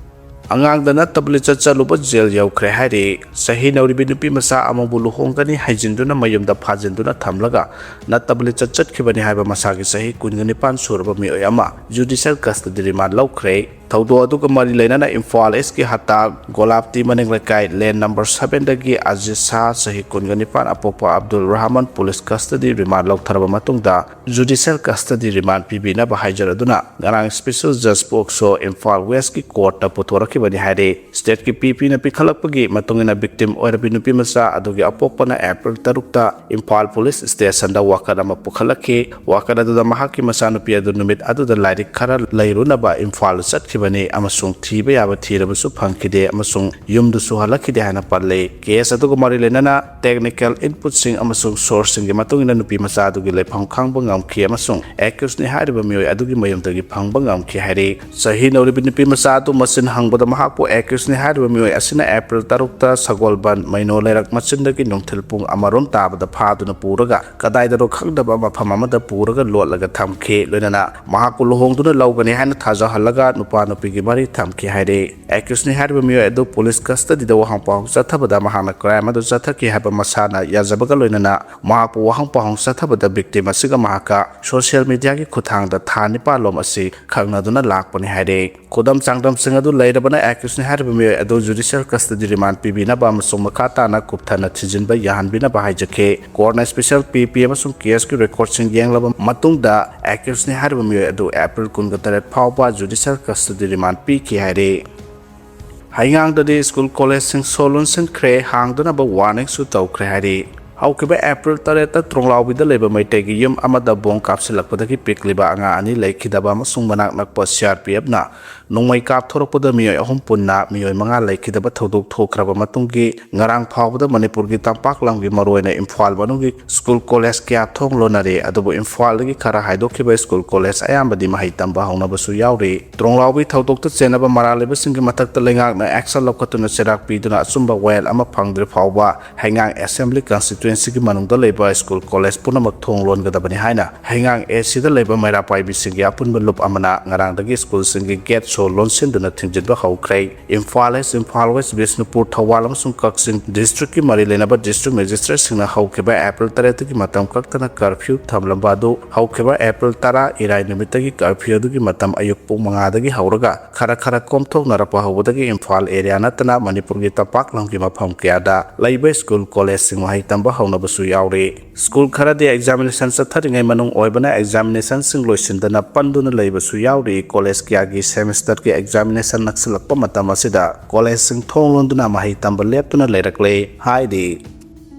ꯑꯉꯥꯡꯗ ꯅꯠꯇꯕ ꯂꯤꯆꯠ ꯆꯠꯂꯨꯕ ꯖꯦꯜ ꯌꯧꯈ꯭ꯔꯦ ꯍꯥꯏꯔꯤ꯫ ꯆꯍꯤ ꯅꯧꯔꯤꯕꯤ ꯅꯨꯄꯤ ꯃꯆꯥ ꯑꯃꯕꯨ ꯂꯨꯍꯣꯡꯒꯅꯤ ꯍꯥꯏꯖꯤꯟꯗꯨꯅ ꯃꯌꯨꯝꯗ ꯐꯥꯖꯤꯟꯗꯨꯅ ꯊꯝꯂꯒ ꯅꯠꯇꯕ ꯂꯤꯆꯠ ꯆꯠꯈꯤꯕꯅꯤ ꯍꯥꯏꯕ ꯃꯁꯥꯒꯤ ꯆꯍꯤ ꯀꯨꯟꯒ ꯅꯤꯄꯥꯟ ꯁꯨꯔꯕ ꯃꯤꯑꯣꯏ ꯑꯃ ꯖꯨꯗꯤꯁꯤꯌꯦꯜ ꯀꯁꯇꯗꯤ ꯔꯤꯃꯥꯟ ꯂꯧꯈ꯭ꯔꯦ꯫ ꯊꯧꯗꯣꯛ ꯑꯗꯨꯒ ꯃꯔꯤ ꯂꯩꯅꯅ ꯏꯝꯐꯥꯜ ꯏꯁꯀꯤ ꯍꯇꯥ ꯒꯣꯂꯥꯞꯇꯤ ꯃꯅꯤꯡ ꯂꯩꯀꯥꯏ ꯂꯦꯟ ꯅꯝꯕꯔ ꯁꯕꯦꯟꯗꯒꯤ ꯑꯖꯤꯠ ꯁꯥꯍ, ꯆꯍꯤ ꯀꯨꯟꯒ ꯅꯤꯄꯥꯟ, ꯑꯄꯣꯛꯄ ꯑꯕꯗꯨꯜ ꯔꯍꯃꯟ ꯄꯨꯂꯤꯁ ꯀꯁꯇꯗꯤ ꯔꯤꯃꯥꯟ ꯂꯧꯊꯔꯕ ꯃꯇꯨꯡꯗ ꯖꯨꯗꯤꯁꯤꯌꯦꯜ ꯀꯁꯇꯗꯤ ꯔꯤꯃꯥꯟ ꯄꯤꯕꯤꯅꯕ ꯍꯥꯏꯖꯔꯗꯨꯅ ꯉꯔꯥꯡ ꯁ꯭ꯄꯦꯁꯦꯜ ꯖꯖ ꯄꯣꯛꯁꯣ ꯏꯝꯐꯥꯜ ꯋꯦꯁꯀꯤ ꯀꯣꯔꯠꯇ ꯄꯨꯊꯣꯔꯛꯈꯤꯕꯅꯤ ꯍꯥꯏꯔꯤ꯫ ꯁ꯭ꯇꯦꯠꯀꯤ ꯄꯤ ꯄꯤꯅ ꯄꯤꯈꯠꯂꯛꯄꯒꯤ ꯃꯇꯨꯡ ꯏꯟꯅ ꯚꯤꯛꯇꯤꯝ ꯑꯣꯏꯔꯕꯤ ꯅꯨꯄꯤ ꯃꯆꯥ ꯑꯗꯨꯒꯤ ꯑꯄꯣꯛꯄꯅ ꯑꯦꯄ꯭ꯔꯤꯜ ꯇꯔꯨꯛꯇ ꯏꯝꯐꯥꯜ ꯄꯨꯂꯤꯁ ꯁ꯭ꯇꯦꯁꯟꯗ ꯋꯥꯀꯠ ꯑꯃ ꯄꯨꯈꯠꯂꯛꯈꯤ꯫ ꯋꯥꯀꯠ ꯑꯗꯨꯗ ꯃꯍꯥꯛꯀꯤ ꯃꯆꯥꯅꯨꯄꯤ ꯑꯗꯨ ꯅꯨꯃꯤꯠ ꯑꯗꯨꯗ ꯂꯥꯏꯔꯤꯛ ꯈꯔ ꯂꯩꯔꯨꯅꯕ ꯏꯝꯐꯥꯜꯗ ꯆꯠꯈꯤꯕꯅꯤ ꯑꯃꯁꯨꯡ ꯊꯤꯕ ꯌꯥꯕ ꯊꯤꯔꯕꯁꯨ ꯐꯪꯈꯤꯗꯦ ꯑꯃꯁꯨꯡ ꯌꯨꯝꯗꯁꯨ ꯍꯜꯂꯛꯈꯤꯗꯦ ꯍꯥꯏꯅ ꯄꯜꯂꯤ꯫ ꯀꯦꯁ ꯑꯗꯨꯒ ꯃꯔꯤ ꯂꯩꯅꯅ ꯇꯦꯛꯅꯤꯀꯦꯜ ꯏꯟꯄꯨꯠꯁꯤꯡ ꯑꯃꯁꯨꯡ ꯁꯣꯔꯁꯁꯤꯡꯒꯤ ꯃꯇꯨꯡ ꯏꯟꯅ ꯅꯨꯄꯤ ꯃꯆꯥ ꯑꯗꯨꯒꯤ ꯂꯩꯐꯝ ꯈꯪꯕ ꯉꯝꯈꯤ ꯑꯃꯁꯨꯡ ꯑꯦꯀ꯭ꯌꯨꯁꯅꯤ ꯍꯥꯏꯔꯤꯕ ꯃꯤꯑꯣꯏ ꯑꯗꯨꯒꯤ ꯃꯌꯨꯝꯗꯒꯤ ꯐꯪꯕ ꯉꯝꯈꯤ ꯍꯥꯏꯔꯤ꯫ ꯆꯍꯤ ꯅꯧꯔꯤꯕ ꯅꯨꯄꯤ ꯃꯆꯥ ꯑꯗꯨ ꯃꯆꯤꯟ ꯍꯪꯕꯗ ꯃꯍꯥꯛꯄꯨ ꯑꯦꯀ꯭ꯌꯨꯁꯅꯤ ꯍꯥꯏꯔꯤꯕ ꯃꯤꯑꯣꯏ ꯑꯁꯤꯅ ꯑꯦꯄ꯭ꯔꯤꯜ ꯇꯔꯨꯛꯇ ꯁꯒꯣꯜꯕꯟ ꯃꯩꯅꯣ ꯂꯩꯔꯛ ꯃꯆꯤꯟꯗꯒꯤ ꯅꯨꯡꯊꯤꯜ ꯄꯨꯡ ꯑꯃꯔꯣꯝ ꯇꯥꯕꯗ ꯐꯥꯗꯨꯅ ꯄꯨꯔꯒ ꯀꯗꯥꯏꯗꯅꯣ ꯈꯪꯗꯕ ꯃꯐꯝ ꯑꯃꯗ ꯄꯨꯔꯒ ꯂꯣꯠꯂꯒ ꯊꯝꯈꯤ꯫ ꯂꯣꯏꯅꯅ ꯃꯍꯥꯛꯄꯨ ꯂꯨꯍꯣꯡꯗꯨꯅ ꯂꯧꯒꯅꯤ ꯍꯥꯏꯅ ꯊꯥꯖꯍꯜꯂꯒ ꯅꯨꯄꯥ ꯅꯨꯄꯤꯒꯤ ꯃꯔꯤ ꯊꯝꯈꯤ ꯍꯥꯏꯔꯤ꯫ ꯑꯦꯀ꯭ꯌꯨꯁꯅꯤ ꯍꯥꯏꯔꯤꯕ ꯃꯤꯑꯣꯏ ꯑꯗꯨ ꯄꯨꯂꯤꯁ ꯀꯁꯇꯗꯤꯗ ꯋꯥꯍꯪ ꯄꯥꯎꯍꯪ ꯆꯠꯊꯕꯗ ꯃꯍꯥꯛꯅ ꯀ꯭ꯔꯥꯏꯝ ꯑꯗꯨ ꯆꯠꯊꯈꯤ ꯍꯥꯏꯕ ꯃꯁꯥꯅ ꯌꯥꯖꯕꯒ ꯂꯣꯏꯅꯅ ꯃꯍꯥꯛꯄꯨ ꯋꯥꯍꯪ ꯄꯥꯎꯍꯪ ꯆꯠꯊꯕꯗ ꯚꯤꯛꯇꯤꯝ ꯑꯁꯤꯒ ꯃꯍꯥꯛꯀ ꯁꯣꯁꯤꯌꯦꯜ ꯃꯤꯗꯤꯌꯥꯒꯤ ꯈꯨꯠꯊꯥꯡꯗ ꯊꯥ ꯅꯤꯄꯥꯟ ꯂꯣꯝ ꯑꯁꯤ ꯈꯪꯅꯗꯨꯅ ꯂꯥꯛꯄꯅꯤ ꯍꯥꯏꯔꯤ꯫ ꯈꯨꯗꯝ ꯆꯥꯡꯗꯝꯁꯤꯡ ꯑꯗꯨ ꯂꯩꯔꯕꯅ ꯑꯦꯀ꯭ꯌꯨꯁꯅꯤ ꯍꯥꯏꯔꯤꯕ ꯃꯤꯑꯣꯏ ꯑꯗꯨ ꯖꯨꯗꯤꯁꯤꯌꯦꯜ ꯀꯁꯇꯗꯤ ꯔꯤꯃꯥꯟ ꯄꯤꯕꯤꯅꯕ ꯑꯃꯁꯨꯡ ꯃꯈꯥ ꯇꯥꯅ ꯀꯨꯞꯊꯅ ꯊꯤꯖꯤꯟꯕ ꯌꯥꯍꯟꯕꯤꯅꯕ ꯍꯥꯏꯖꯈꯤ꯫ ꯀꯣꯔꯠꯅ ꯁ꯭ꯄꯦꯁꯦꯜ ꯄꯤ ꯄꯤ ꯑꯃꯁꯨꯡ ꯀꯦꯁꯀꯤ ꯔꯦꯀꯣꯔꯗꯁꯤꯡ ꯌꯦꯡꯂꯕ ꯃꯇꯨꯡꯗ ꯑꯦꯀ꯭ꯌꯨꯁꯅꯤ ꯍꯥꯏꯔꯤꯕ ꯃꯤꯑꯣꯏ ꯑꯗꯨ ꯑꯦꯄ꯭ꯔꯤꯜ ꯀꯨꯟꯒ ꯇꯔꯦꯠ ꯐꯥꯎꯕ ꯖꯨꯗꯤꯁꯤꯌꯦꯜ ꯀꯁꯇꯗꯤ ꯔꯤꯃꯥꯟ ꯄꯤꯈꯤ ꯍꯥꯏꯔꯤ꯫ ꯍꯩꯉꯥꯡꯗꯗꯤ ꯁ꯭ꯀꯨꯜ ꯀꯣꯂꯦꯖꯁꯤꯡ ꯁꯣ ꯂꯣꯟꯁꯤꯟꯈ꯭ꯔꯦ, ꯍꯥꯡꯗꯅꯕ ꯋꯥꯔꯅꯤꯡꯁꯨ ꯇꯧꯈ꯭ꯔꯦ ꯍꯥꯏꯔꯤ꯫ ꯍꯧꯈꯤꯕ ꯑꯦꯄ꯭ꯔꯤꯜ ꯇꯔꯦꯠꯇ ꯇ꯭ꯔꯣꯡꯂꯥꯎꯕꯤꯗ ꯂꯩꯕ ꯃꯩꯇꯩꯒꯤ ꯌꯨꯝ ꯑꯃꯗ ꯕꯣꯝ ꯀꯥꯞꯁꯤꯜꯂꯛꯄꯗꯒꯤ ꯄꯤꯛꯂꯤꯕ ꯑꯉꯥꯡ ꯑꯅꯤ ꯂꯩꯈꯤꯗꯕ ꯑꯃꯁꯨꯡ ꯃꯅꯥꯛ ꯅꯛꯄ ꯁꯤ ꯑꯥꯔ ꯄꯤ ꯑꯦꯐꯅ ꯅꯣꯡꯃꯩ ꯀꯥꯞꯊꯣꯔꯛꯄꯗ ꯃꯤꯑꯣꯏ ꯑꯍꯨꯝ ꯄꯨꯟꯅ ꯃꯤꯑꯣꯏ ꯃꯉꯥ ꯂꯩꯈꯤꯗꯕ ꯊꯧꯗꯣꯛ ꯊꯣꯛꯈ꯭ꯔꯕ ꯃꯇꯨꯡꯒꯤ ꯉꯔꯥꯡ ꯐꯥꯎꯕꯗ ꯃꯅꯤꯄꯨꯔꯒꯤ ꯇꯝꯄꯥꯛ ꯂꯝꯒꯤ ꯃꯔꯨꯑꯣꯏꯅ ꯏꯝꯐꯥꯜ ꯃꯅꯨꯡꯒꯤ ꯁ꯭ꯀꯨꯜ ꯀꯣꯂꯦꯖ ꯀꯌꯥ ꯊꯣꯡ ꯂꯣꯟꯅꯔꯦ꯫ ꯑꯗꯨꯕꯨ ꯏꯝꯐꯥꯜꯗꯒꯤ ꯈꯔ ꯍꯥꯏꯗꯣꯛꯈꯤꯕ ꯁ꯭ꯀꯨꯜ ꯀꯣꯂꯦꯖ ꯑꯌꯥꯝꯕꯗꯤ ꯃꯍꯩ ꯇꯝꯕ ꯍꯧꯅꯕꯁꯨ ꯌꯥꯎꯔꯤ꯫ ꯇ꯭ꯔꯣꯡꯂꯥꯎꯕꯤ ꯊꯧꯗꯣꯛꯇ ꯆꯦꯟꯅꯕ ꯃꯔꯥꯜ ꯂꯩꯕꯁꯤꯡꯒꯤ ꯃꯊꯛꯇ ꯂꯩꯉꯥꯛꯅ ꯑꯦꯛꯁꯟ ꯂꯧꯈꯠꯇꯨꯅ ꯆꯩꯔꯥꯛ ꯄꯤꯗꯨꯅ ꯑꯆꯨꯝꯕ ꯋꯥꯌꯦꯜ ꯑꯃ ꯐꯪꯗ꯭ꯔꯤ ꯐꯥꯎꯕ ꯍꯩꯉꯥꯡ ꯑꯦꯁꯦꯝꯕ꯭ꯂꯤ ꯀꯟꯁꯇꯤꯇ꯭ꯋꯦꯟꯁꯤꯒꯤ ꯃꯅꯨꯡꯗ ꯂꯩꯕ ꯁ꯭ꯀꯨꯜ ꯀꯣꯂꯦꯖ ꯄꯨꯝꯅꯃꯛ ꯊꯣꯡ ꯂꯣꯟꯒꯗꯕꯅꯤ ꯍꯥꯏꯅ ꯍꯩꯉꯥꯡ ꯑꯦ ꯁꯤꯗ ꯂꯩꯕ ꯃꯩꯔꯥ ꯄꯥꯏꯕꯤꯁꯤꯡꯒꯤ ꯑꯄꯨꯟꯕ ꯂꯨꯞ ꯑꯃꯅ ꯉꯔꯥꯡꯗꯒꯤ ꯁ꯭ꯀꯨꯜꯁꯤꯡꯒꯤ ꯒꯦꯠ ꯂꯣꯟꯁꯤꯟꯗꯨꯅ ꯊꯤꯡꯖꯤꯟꯕ ꯍꯧꯈ꯭ꯔꯦ꯫ ꯏꯝꯐꯥꯜ ꯏꯁ, ꯏꯝꯐꯥꯜ ꯋꯦꯁ, ꯕꯤꯁꯅꯨꯄꯨꯔ, ꯊꯧꯕꯥꯜ ꯑꯃꯁꯨꯡ ꯀꯛꯆꯤꯡ district ꯀꯤ ꯃꯔꯤ ꯂꯩꯅꯕ district magistrate ꯁꯤꯡꯅ ꯍꯧꯈꯤꯕ April ꯇꯔꯦꯠꯇꯒꯤ ꯃꯇꯝ ꯀꯛꯇꯅ curfew ꯊꯝꯂꯝꯕ ꯑꯗꯨ ꯍꯧꯈꯤꯕ April ꯇꯔꯥ ꯏꯔꯥꯏ ꯅꯨꯃꯤꯠꯇꯒꯤ curfew ꯑꯗꯨꯒꯤ ꯃꯇꯝ ꯑꯌꯨꯛ ꯄꯨꯡ ꯃꯉꯥꯗꯒꯤ ꯍꯧꯔꯒ ꯈꯔ ꯈꯔ ꯀꯣꯝꯊꯣꯛꯅꯔꯛꯄ ꯍꯧꯕꯗꯒꯤ ꯏꯝꯐꯥꯜ area ꯅꯠꯇꯅ ꯃꯅꯤꯄꯨꯔꯒꯤ ꯇꯝꯄꯥꯛ ꯂꯝꯒꯤ ꯃꯐꯝ ꯀꯌꯥꯗ ꯂꯩꯕ school, college ꯁꯤꯡ ꯃꯍꯩ ꯇꯝꯕ ꯍꯧꯅꯕꯁꯨ ꯌꯥꯎꯔꯤ꯫ School ꯈꯔꯗꯤ examination ꯆꯠꯊꯔꯤꯉꯩ ꯃꯅꯨꯡ ꯑꯣꯏꯕꯅ examination ꯁꯤꯡ ꯂꯣꯏꯁꯤꯟꯗꯅ ꯄꯟꯗꯨꯅ ꯂꯩꯕꯁꯨ ꯌꯥꯎꯔꯤ꯫ College ꯀꯌꯥꯒꯤ semester ꯀꯤ examination ꯅꯛꯁꯤꯜꯂꯛꯄ ꯃꯇꯝ ꯑꯁꯤꯗ college ꯁꯤꯡ ꯊꯣꯡ ꯂꯣꯟꯗꯨꯅ ꯃꯍꯩ ꯇꯝꯕ ꯂꯦꯞꯇꯨꯅ ꯂꯩꯔꯛꯂꯦ ꯍꯥꯏꯔꯤ꯫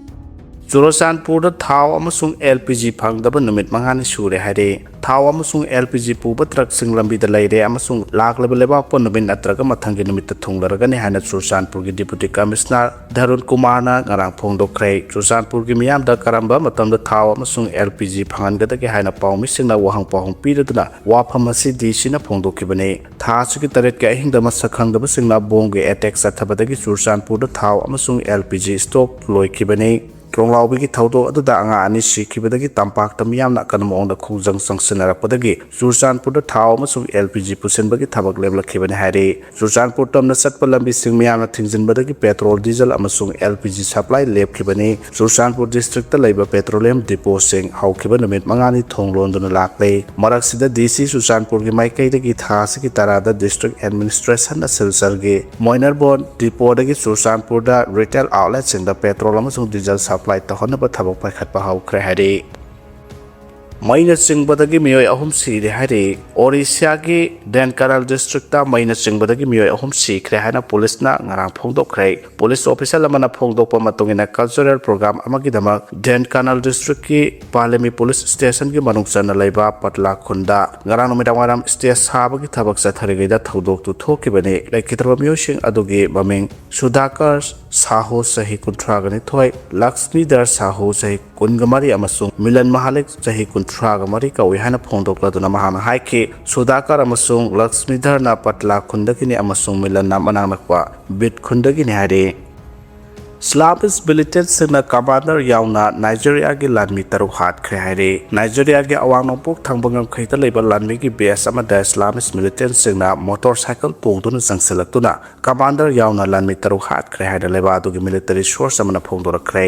ꯆꯨꯔꯆꯥꯟꯄꯨꯔꯗ ꯊꯥꯎ ꯑꯃꯁꯨꯡ L P G ꯐꯪꯗꯕ ꯅꯨꯃꯤꯠ ꯃꯉꯥꯅꯤ ꯁꯨꯔꯦ ꯍꯥꯏꯔꯦ꯫ ꯊꯥꯎ ꯑꯃꯁꯨꯡ L P G ꯄꯨꯕ truck ꯁꯤꯡ ꯂꯝꯕꯤꯗ ꯂꯩꯔꯦ ꯑꯃꯁꯨꯡ ꯂꯥꯛꯂꯤꯕ ꯂꯩꯕꯥꯛꯄꯣꯠ ꯅꯨꯃꯤꯠ ꯅꯠꯇ꯭ꯔꯒ ꯃꯊꯪꯒꯤ ꯅꯨꯃꯤꯠꯇ ꯊꯨꯡꯂꯔꯒꯅꯤ ꯍꯥꯏꯅ ꯆꯨꯔꯆꯥꯟꯄꯨꯔꯒꯤ Deputy Commissioner ꯙꯔꯨꯟ ꯀꯨꯃꯥꯔꯅ ꯉꯔꯥꯡ ꯐꯣꯡꯗꯣꯛꯈ꯭ꯔꯦ꯫ ꯆꯨꯔꯆꯥꯟꯄꯨꯔꯒꯤ ꯃꯤꯌꯥꯝꯗ ꯀꯔꯝꯕ ꯃꯇꯝꯗ ꯊꯥꯎ ꯑꯃꯁꯨꯡ L P G ꯐꯪꯍꯟꯒꯗꯒꯦ ꯍꯥꯏꯅ ꯄꯥꯎꯃꯤꯁꯤꯡꯅ ꯋꯥꯍꯪ ꯄꯥꯎꯍꯪ ꯄꯤꯔꯗꯨꯅ ꯋꯥꯐꯝ ꯑꯁꯤ D C ꯅ ꯐꯣꯡꯗꯣꯛꯈꯤꯕꯅꯤ꯫ ꯊꯥ ꯑꯁꯤꯒꯤ ꯇꯔꯦꯠꯀꯤ ꯑꯍꯤꯡꯗ ꯃꯁꯛ ꯈꯪꯗꯕꯁꯤꯡꯅ bomb ꯒꯤ attack ꯆꯠꯊꯕꯗꯒꯤ ꯆꯨꯔꯆꯥꯟꯄꯨꯔꯗ ꯊꯥꯎ ꯑꯃꯁꯨꯡ L P G stock ꯂꯣꯏꯈꯤꯕꯅꯤ꯫ ꯀ꯭ꯔꯣꯡꯂꯥꯎꯕꯤꯒꯤ ꯊꯧꯗꯣꯛ ꯑꯗꯨꯗ ꯑꯉꯥꯡ ꯑꯅꯤ ꯁꯤꯈꯤꯕꯗꯒꯤ ꯇꯝꯄꯥꯛꯇ ꯃꯤꯌꯥꯝꯅ ꯑꯀꯟꯕ ꯃꯑꯣꯡꯗ ꯈꯣꯡꯖꯪ ꯆꯪꯁꯤꯟꯅꯔꯛꯄꯗꯒꯤ ꯆꯨꯔꯆꯥꯟꯄꯨꯔꯗ ꯊꯥꯎ ꯑꯃꯁꯨꯡ L P G ꯄꯨꯁꯤꯟꯕꯒꯤ ꯊꯕꯛ ꯂꯦꯞꯂꯛꯈꯤꯕꯅꯤ ꯍꯥꯏꯔꯤ꯫ ꯆꯨꯔꯆꯥꯟꯄꯨꯔ ꯇꯝꯅ ꯆꯠꯄ ꯂꯝꯕꯤꯁꯤꯡ ꯃꯤꯌꯥꯝꯅ ꯊꯤꯡꯖꯤꯟꯕꯗꯒꯤ petrol, diesel ꯑꯃꯁꯨꯡ L P G supply ꯂꯦꯞꯈꯤꯕꯅꯤ꯫ Churachandpur district ꯇ ꯂꯩꯕ petroleum depot ꯁꯤꯡ ꯍꯧꯈꯤꯕ ꯅꯨꯃꯤꯠ ꯃꯉꯥꯅꯤ ꯊꯣꯡ ꯂꯣꯟꯗꯨꯅ ꯂꯥꯛꯂꯦ꯫ ꯃꯔꯛꯁꯤꯗ D C ꯆꯨꯔꯆꯥꯟꯄꯨꯔꯒꯤ ꯃꯥꯏꯀꯩꯗꯒꯤ ꯊꯥ ꯑꯁꯤꯒꯤ ꯇꯔꯥꯗ district administration ꯅ ꯁꯤꯜꯆꯔꯒꯤ ꯃꯣꯏꯅꯔꯕꯣꯟ depot ꯗꯒꯤ ꯆꯨꯔꯆꯥꯟꯄꯨꯔꯗ retail outlet ꯁꯤꯡꯗ petrol ꯑꯃꯁꯨꯡ diesel supply ꯇꯧꯍꯟꯅꯕ ꯊꯕꯛ ꯄꯥꯏꯈꯠꯄ ꯍꯧꯈ꯭ꯔꯦ ꯍꯥꯏꯔꯤ꯫ ꯃꯩꯅ ꯆꯤꯡꯕꯗꯒꯤ ꯃꯤꯑꯣꯏ ꯑꯍꯨꯝ ꯁꯤꯔꯦ ꯍꯥꯏꯔꯤ꯫ ꯑꯣꯔꯤꯁꯥꯒꯤ ꯙꯦꯟꯀꯥꯅꯥꯜ district ꯇ ꯃꯩꯅ ꯆꯤꯡꯕꯗꯒꯤ ꯃꯤꯑꯣꯏ ꯑꯍꯨꯝ ꯁꯤꯈ꯭ꯔꯦ ꯍꯥꯏꯅ ꯄꯨꯂꯤꯁꯅ ꯉꯔꯥꯡ ꯐꯣꯡꯗꯣꯛꯈ꯭ꯔꯦ꯫ Police official ꯑꯃꯅ ꯐꯣꯡꯗꯣꯛꯄ ꯃꯇꯨꯡ ꯏꯟꯅ, cultural program ꯑꯃꯒꯤꯗꯃꯛ ꯙꯦꯟꯀꯥꯅꯥꯜ district ꯀꯤ ꯄꯥꯂꯦꯃꯤ police station ꯒꯤ ꯃꯅꯨꯡ ꯆꯟꯅ ꯂꯩꯕ ꯄꯠꯂꯥ ꯈꯨꯟꯗ ꯉꯔꯥꯡ ꯅꯨꯃꯤꯗꯥꯡ ꯋꯥꯏꯔꯝ stage ꯁꯥꯕꯒꯤ ꯊꯕꯛ ꯆꯠꯊꯔꯤꯉꯩꯗ ꯊꯧꯗꯣꯛꯇꯨ ꯊꯣꯛꯈꯤꯕꯅꯤ꯫ ꯂꯩꯈꯤꯗ꯭ꯔꯕ ꯃꯤꯑꯣꯏꯁꯤꯡ ꯑꯗꯨꯒꯤ ꯃꯃꯤꯡ ꯁꯨꯙꯥꯀꯔ ꯁꯥꯍꯨ, ꯆꯍꯤ ꯀꯨꯟꯊ꯭ꯔꯥꯒ ꯅꯤꯊꯣꯏ, ꯂꯛꯁꯃꯤꯙꯔ ꯁꯥꯍꯨ, ꯆꯍꯤ ꯀꯨꯟꯒ ꯃꯔꯤ, ꯑꯃꯁꯨꯡ ꯃꯤꯂꯟ ꯃꯍꯥꯂꯤꯛ, ꯆꯍꯤ ꯀꯨꯟꯊ꯭ꯔꯥꯒ ꯃꯔꯤ ꯀꯧꯏ ꯍꯥꯏꯅ ꯐꯣꯡꯗꯣꯛꯂꯗꯨꯅ ꯃꯍꯥꯛꯅ ꯍꯥꯏꯈꯤ, ꯁꯨꯙꯥꯀꯔ ꯑꯃꯁꯨꯡ ꯂꯛꯁꯃꯤꯙꯔꯅ ꯄꯠꯂꯥ ꯈꯨꯟꯗꯒꯤꯅꯤ ꯑꯃꯁꯨꯡ ꯃꯤꯂꯟꯅ ꯃꯅꯥꯛ ꯅꯛꯄ ꯕꯤꯠ ꯈꯨꯟꯗꯒꯤꯅꯤ ꯍꯥꯏꯔꯤ꯫ ꯏꯁꯂꯥꯃꯤꯁ ꯃꯤꯂꯤꯇꯦꯟꯁꯤꯡꯅ ꯀꯃꯥꯟꯗꯔ ꯌꯥꯎꯅ ꯅꯥꯏꯖꯦꯔꯤꯌꯥꯒꯤ ꯂꯥꯟꯃꯤ ꯇꯔꯨꯛ ꯍꯥꯠꯈ꯭ꯔꯦ ꯍꯥꯏꯔꯤ꯫ ꯅꯥꯏꯖꯦꯔꯤꯌꯥꯒꯤ ꯑꯋꯥꯡ ꯅꯣꯡꯄꯣꯛ ꯊꯪꯕ ꯉꯝꯈꯩꯗ ꯂꯩꯕ ꯂꯥꯟꯃꯤꯒꯤ ꯕꯦꯁ ꯑꯃꯗ ꯏꯁꯂꯥꯃꯤꯁ ꯃꯤꯂꯤꯇꯦꯟꯁꯤꯡꯅ ꯃꯣꯇꯣꯔ ꯁꯥꯏꯀꯜ ꯇꯣꯡꯗꯨꯅ ꯆꯪꯁꯤꯜꯂꯛꯇꯨꯅ ꯀꯃꯥꯟꯗꯔ ꯌꯥꯎꯅ ꯂꯥꯟꯃꯤ ꯇꯔꯨꯛ ꯍꯥꯠꯈ꯭ꯔꯦ ꯍꯥꯏꯅ ꯂꯩꯕꯥꯛ ꯑꯗꯨꯒꯤ ꯃꯤꯂꯤꯇꯔꯤ ꯁꯣꯔꯁ ꯑꯃꯅ ꯐꯣꯡꯗꯣꯔꯛꯈ꯭ꯔꯦ꯫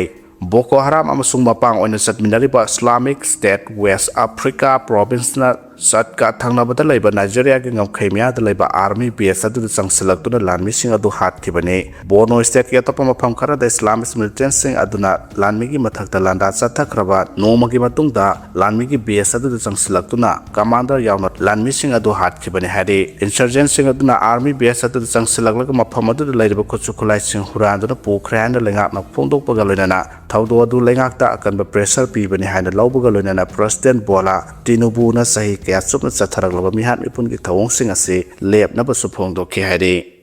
ꯕꯣꯀꯣ ꯍꯔꯥꯝ ꯑꯃꯁꯨꯡ ꯃꯄꯥꯡ ꯑꯣꯏꯅ ꯆꯠꯃꯤꯟꯅꯔꯤꯕ ꯏꯁꯂꯥꯃꯤꯛ ꯁ꯭ꯇꯦꯠ ꯋꯦꯁ ꯑꯐ꯭ꯔꯤꯀꯥ ꯄ꯭ꯔꯣꯚꯤꯟꯁꯅ ꯆꯠꯀ ꯊꯪꯅꯕꯗ ꯂꯩꯕ ꯅꯥꯏꯖꯦꯔꯤꯌꯥꯒꯤ ꯉꯝꯈꯩ ꯃꯌꯥꯗ ꯂꯩꯕ ꯑꯥꯔꯃꯤ ꯕꯦꯁ ꯑꯗꯨꯗ ꯆꯪꯁꯤꯜꯂꯛꯇꯨꯅ ꯂꯥꯟꯃꯤꯁꯤꯡ ꯑꯗꯨ ꯍꯥꯠꯈꯤꯕꯅꯤ꯫ ꯕꯣꯔꯅꯣ ꯁ꯭ꯇꯦꯠꯀꯤ ꯑꯇꯣꯞꯄ ꯃꯐꯝ ꯈꯔꯗ ꯏꯁꯂꯥꯃꯤꯁ ꯃꯤꯂꯤꯇꯦꯟꯁꯤꯡ ꯑꯗꯨꯅ ꯂꯥꯟꯃꯤꯒꯤ ꯃꯊꯛꯇ ꯂꯥꯟꯗꯥ ꯆꯠꯊꯈ꯭ꯔꯕ ꯅꯣꯡꯃꯒꯤ ꯃꯇꯨꯡꯗ ꯂꯥꯟꯃꯤꯒꯤ ꯕꯦꯁ ꯑꯗꯨꯗ ꯆꯪꯁꯤꯜꯂꯛꯇꯨꯅ ꯀꯃꯥꯟꯗꯔ ꯌꯥꯎꯅ ꯂꯥꯟꯃꯤꯁꯤꯡ ꯑꯗꯨ ꯍꯥꯠꯈꯤꯕꯅꯤ ꯍꯥꯏꯔꯤ꯫ ꯏꯟꯁꯔꯖꯦꯟꯁꯤꯡ ꯑꯗꯨꯅ ꯑꯥꯔꯃꯤ ꯕꯦꯁ ꯑꯗꯨꯗ ꯆꯪꯁꯤꯜꯂꯛꯂꯒ ꯃꯐꯝ ꯑꯗꯨꯗ ꯂꯩꯔꯤꯕ ꯈꯨꯠꯁꯨ ꯈꯨꯠꯂꯥꯏꯁꯤꯡ ꯍꯨꯔꯥꯟꯗꯨꯅ ꯄꯨꯈ꯭ꯔꯦ ꯍꯥꯏꯅ ꯂꯩꯉꯥꯛꯅ ꯐꯣꯡꯗꯣꯛꯄꯒ ꯂꯣꯏꯅꯅ ꯊꯧꯗꯣꯛ ꯑꯗꯨ ꯂꯩꯉꯥꯛꯇ ꯑꯀꯟꯕ ꯄ꯭ꯔꯦꯁꯔ ꯄꯤꯕꯅꯤ ꯍꯥꯏꯅ ꯂꯧꯕꯒ ꯂꯣꯏꯅꯅ ꯄ꯭ꯔꯁꯤꯗꯦꯟ ꯕꯣꯂꯥ ꯇꯤꯅꯨꯕꯨꯅ ꯆꯍꯤ ꯀꯌꯥ ꯆꯨꯞꯅ ꯆꯠꯊꯔꯛꯂꯕ ꯃꯤꯍꯥꯠ ꯃꯤꯄꯨꯟꯒꯤ ꯊꯧꯑꯣꯡꯁꯤꯡ ꯑꯁꯤ ꯂꯦꯞꯅꯕꯁꯨ ꯐꯣꯡꯗꯣꯛꯈꯤ ꯍꯥꯏꯔꯤ꯫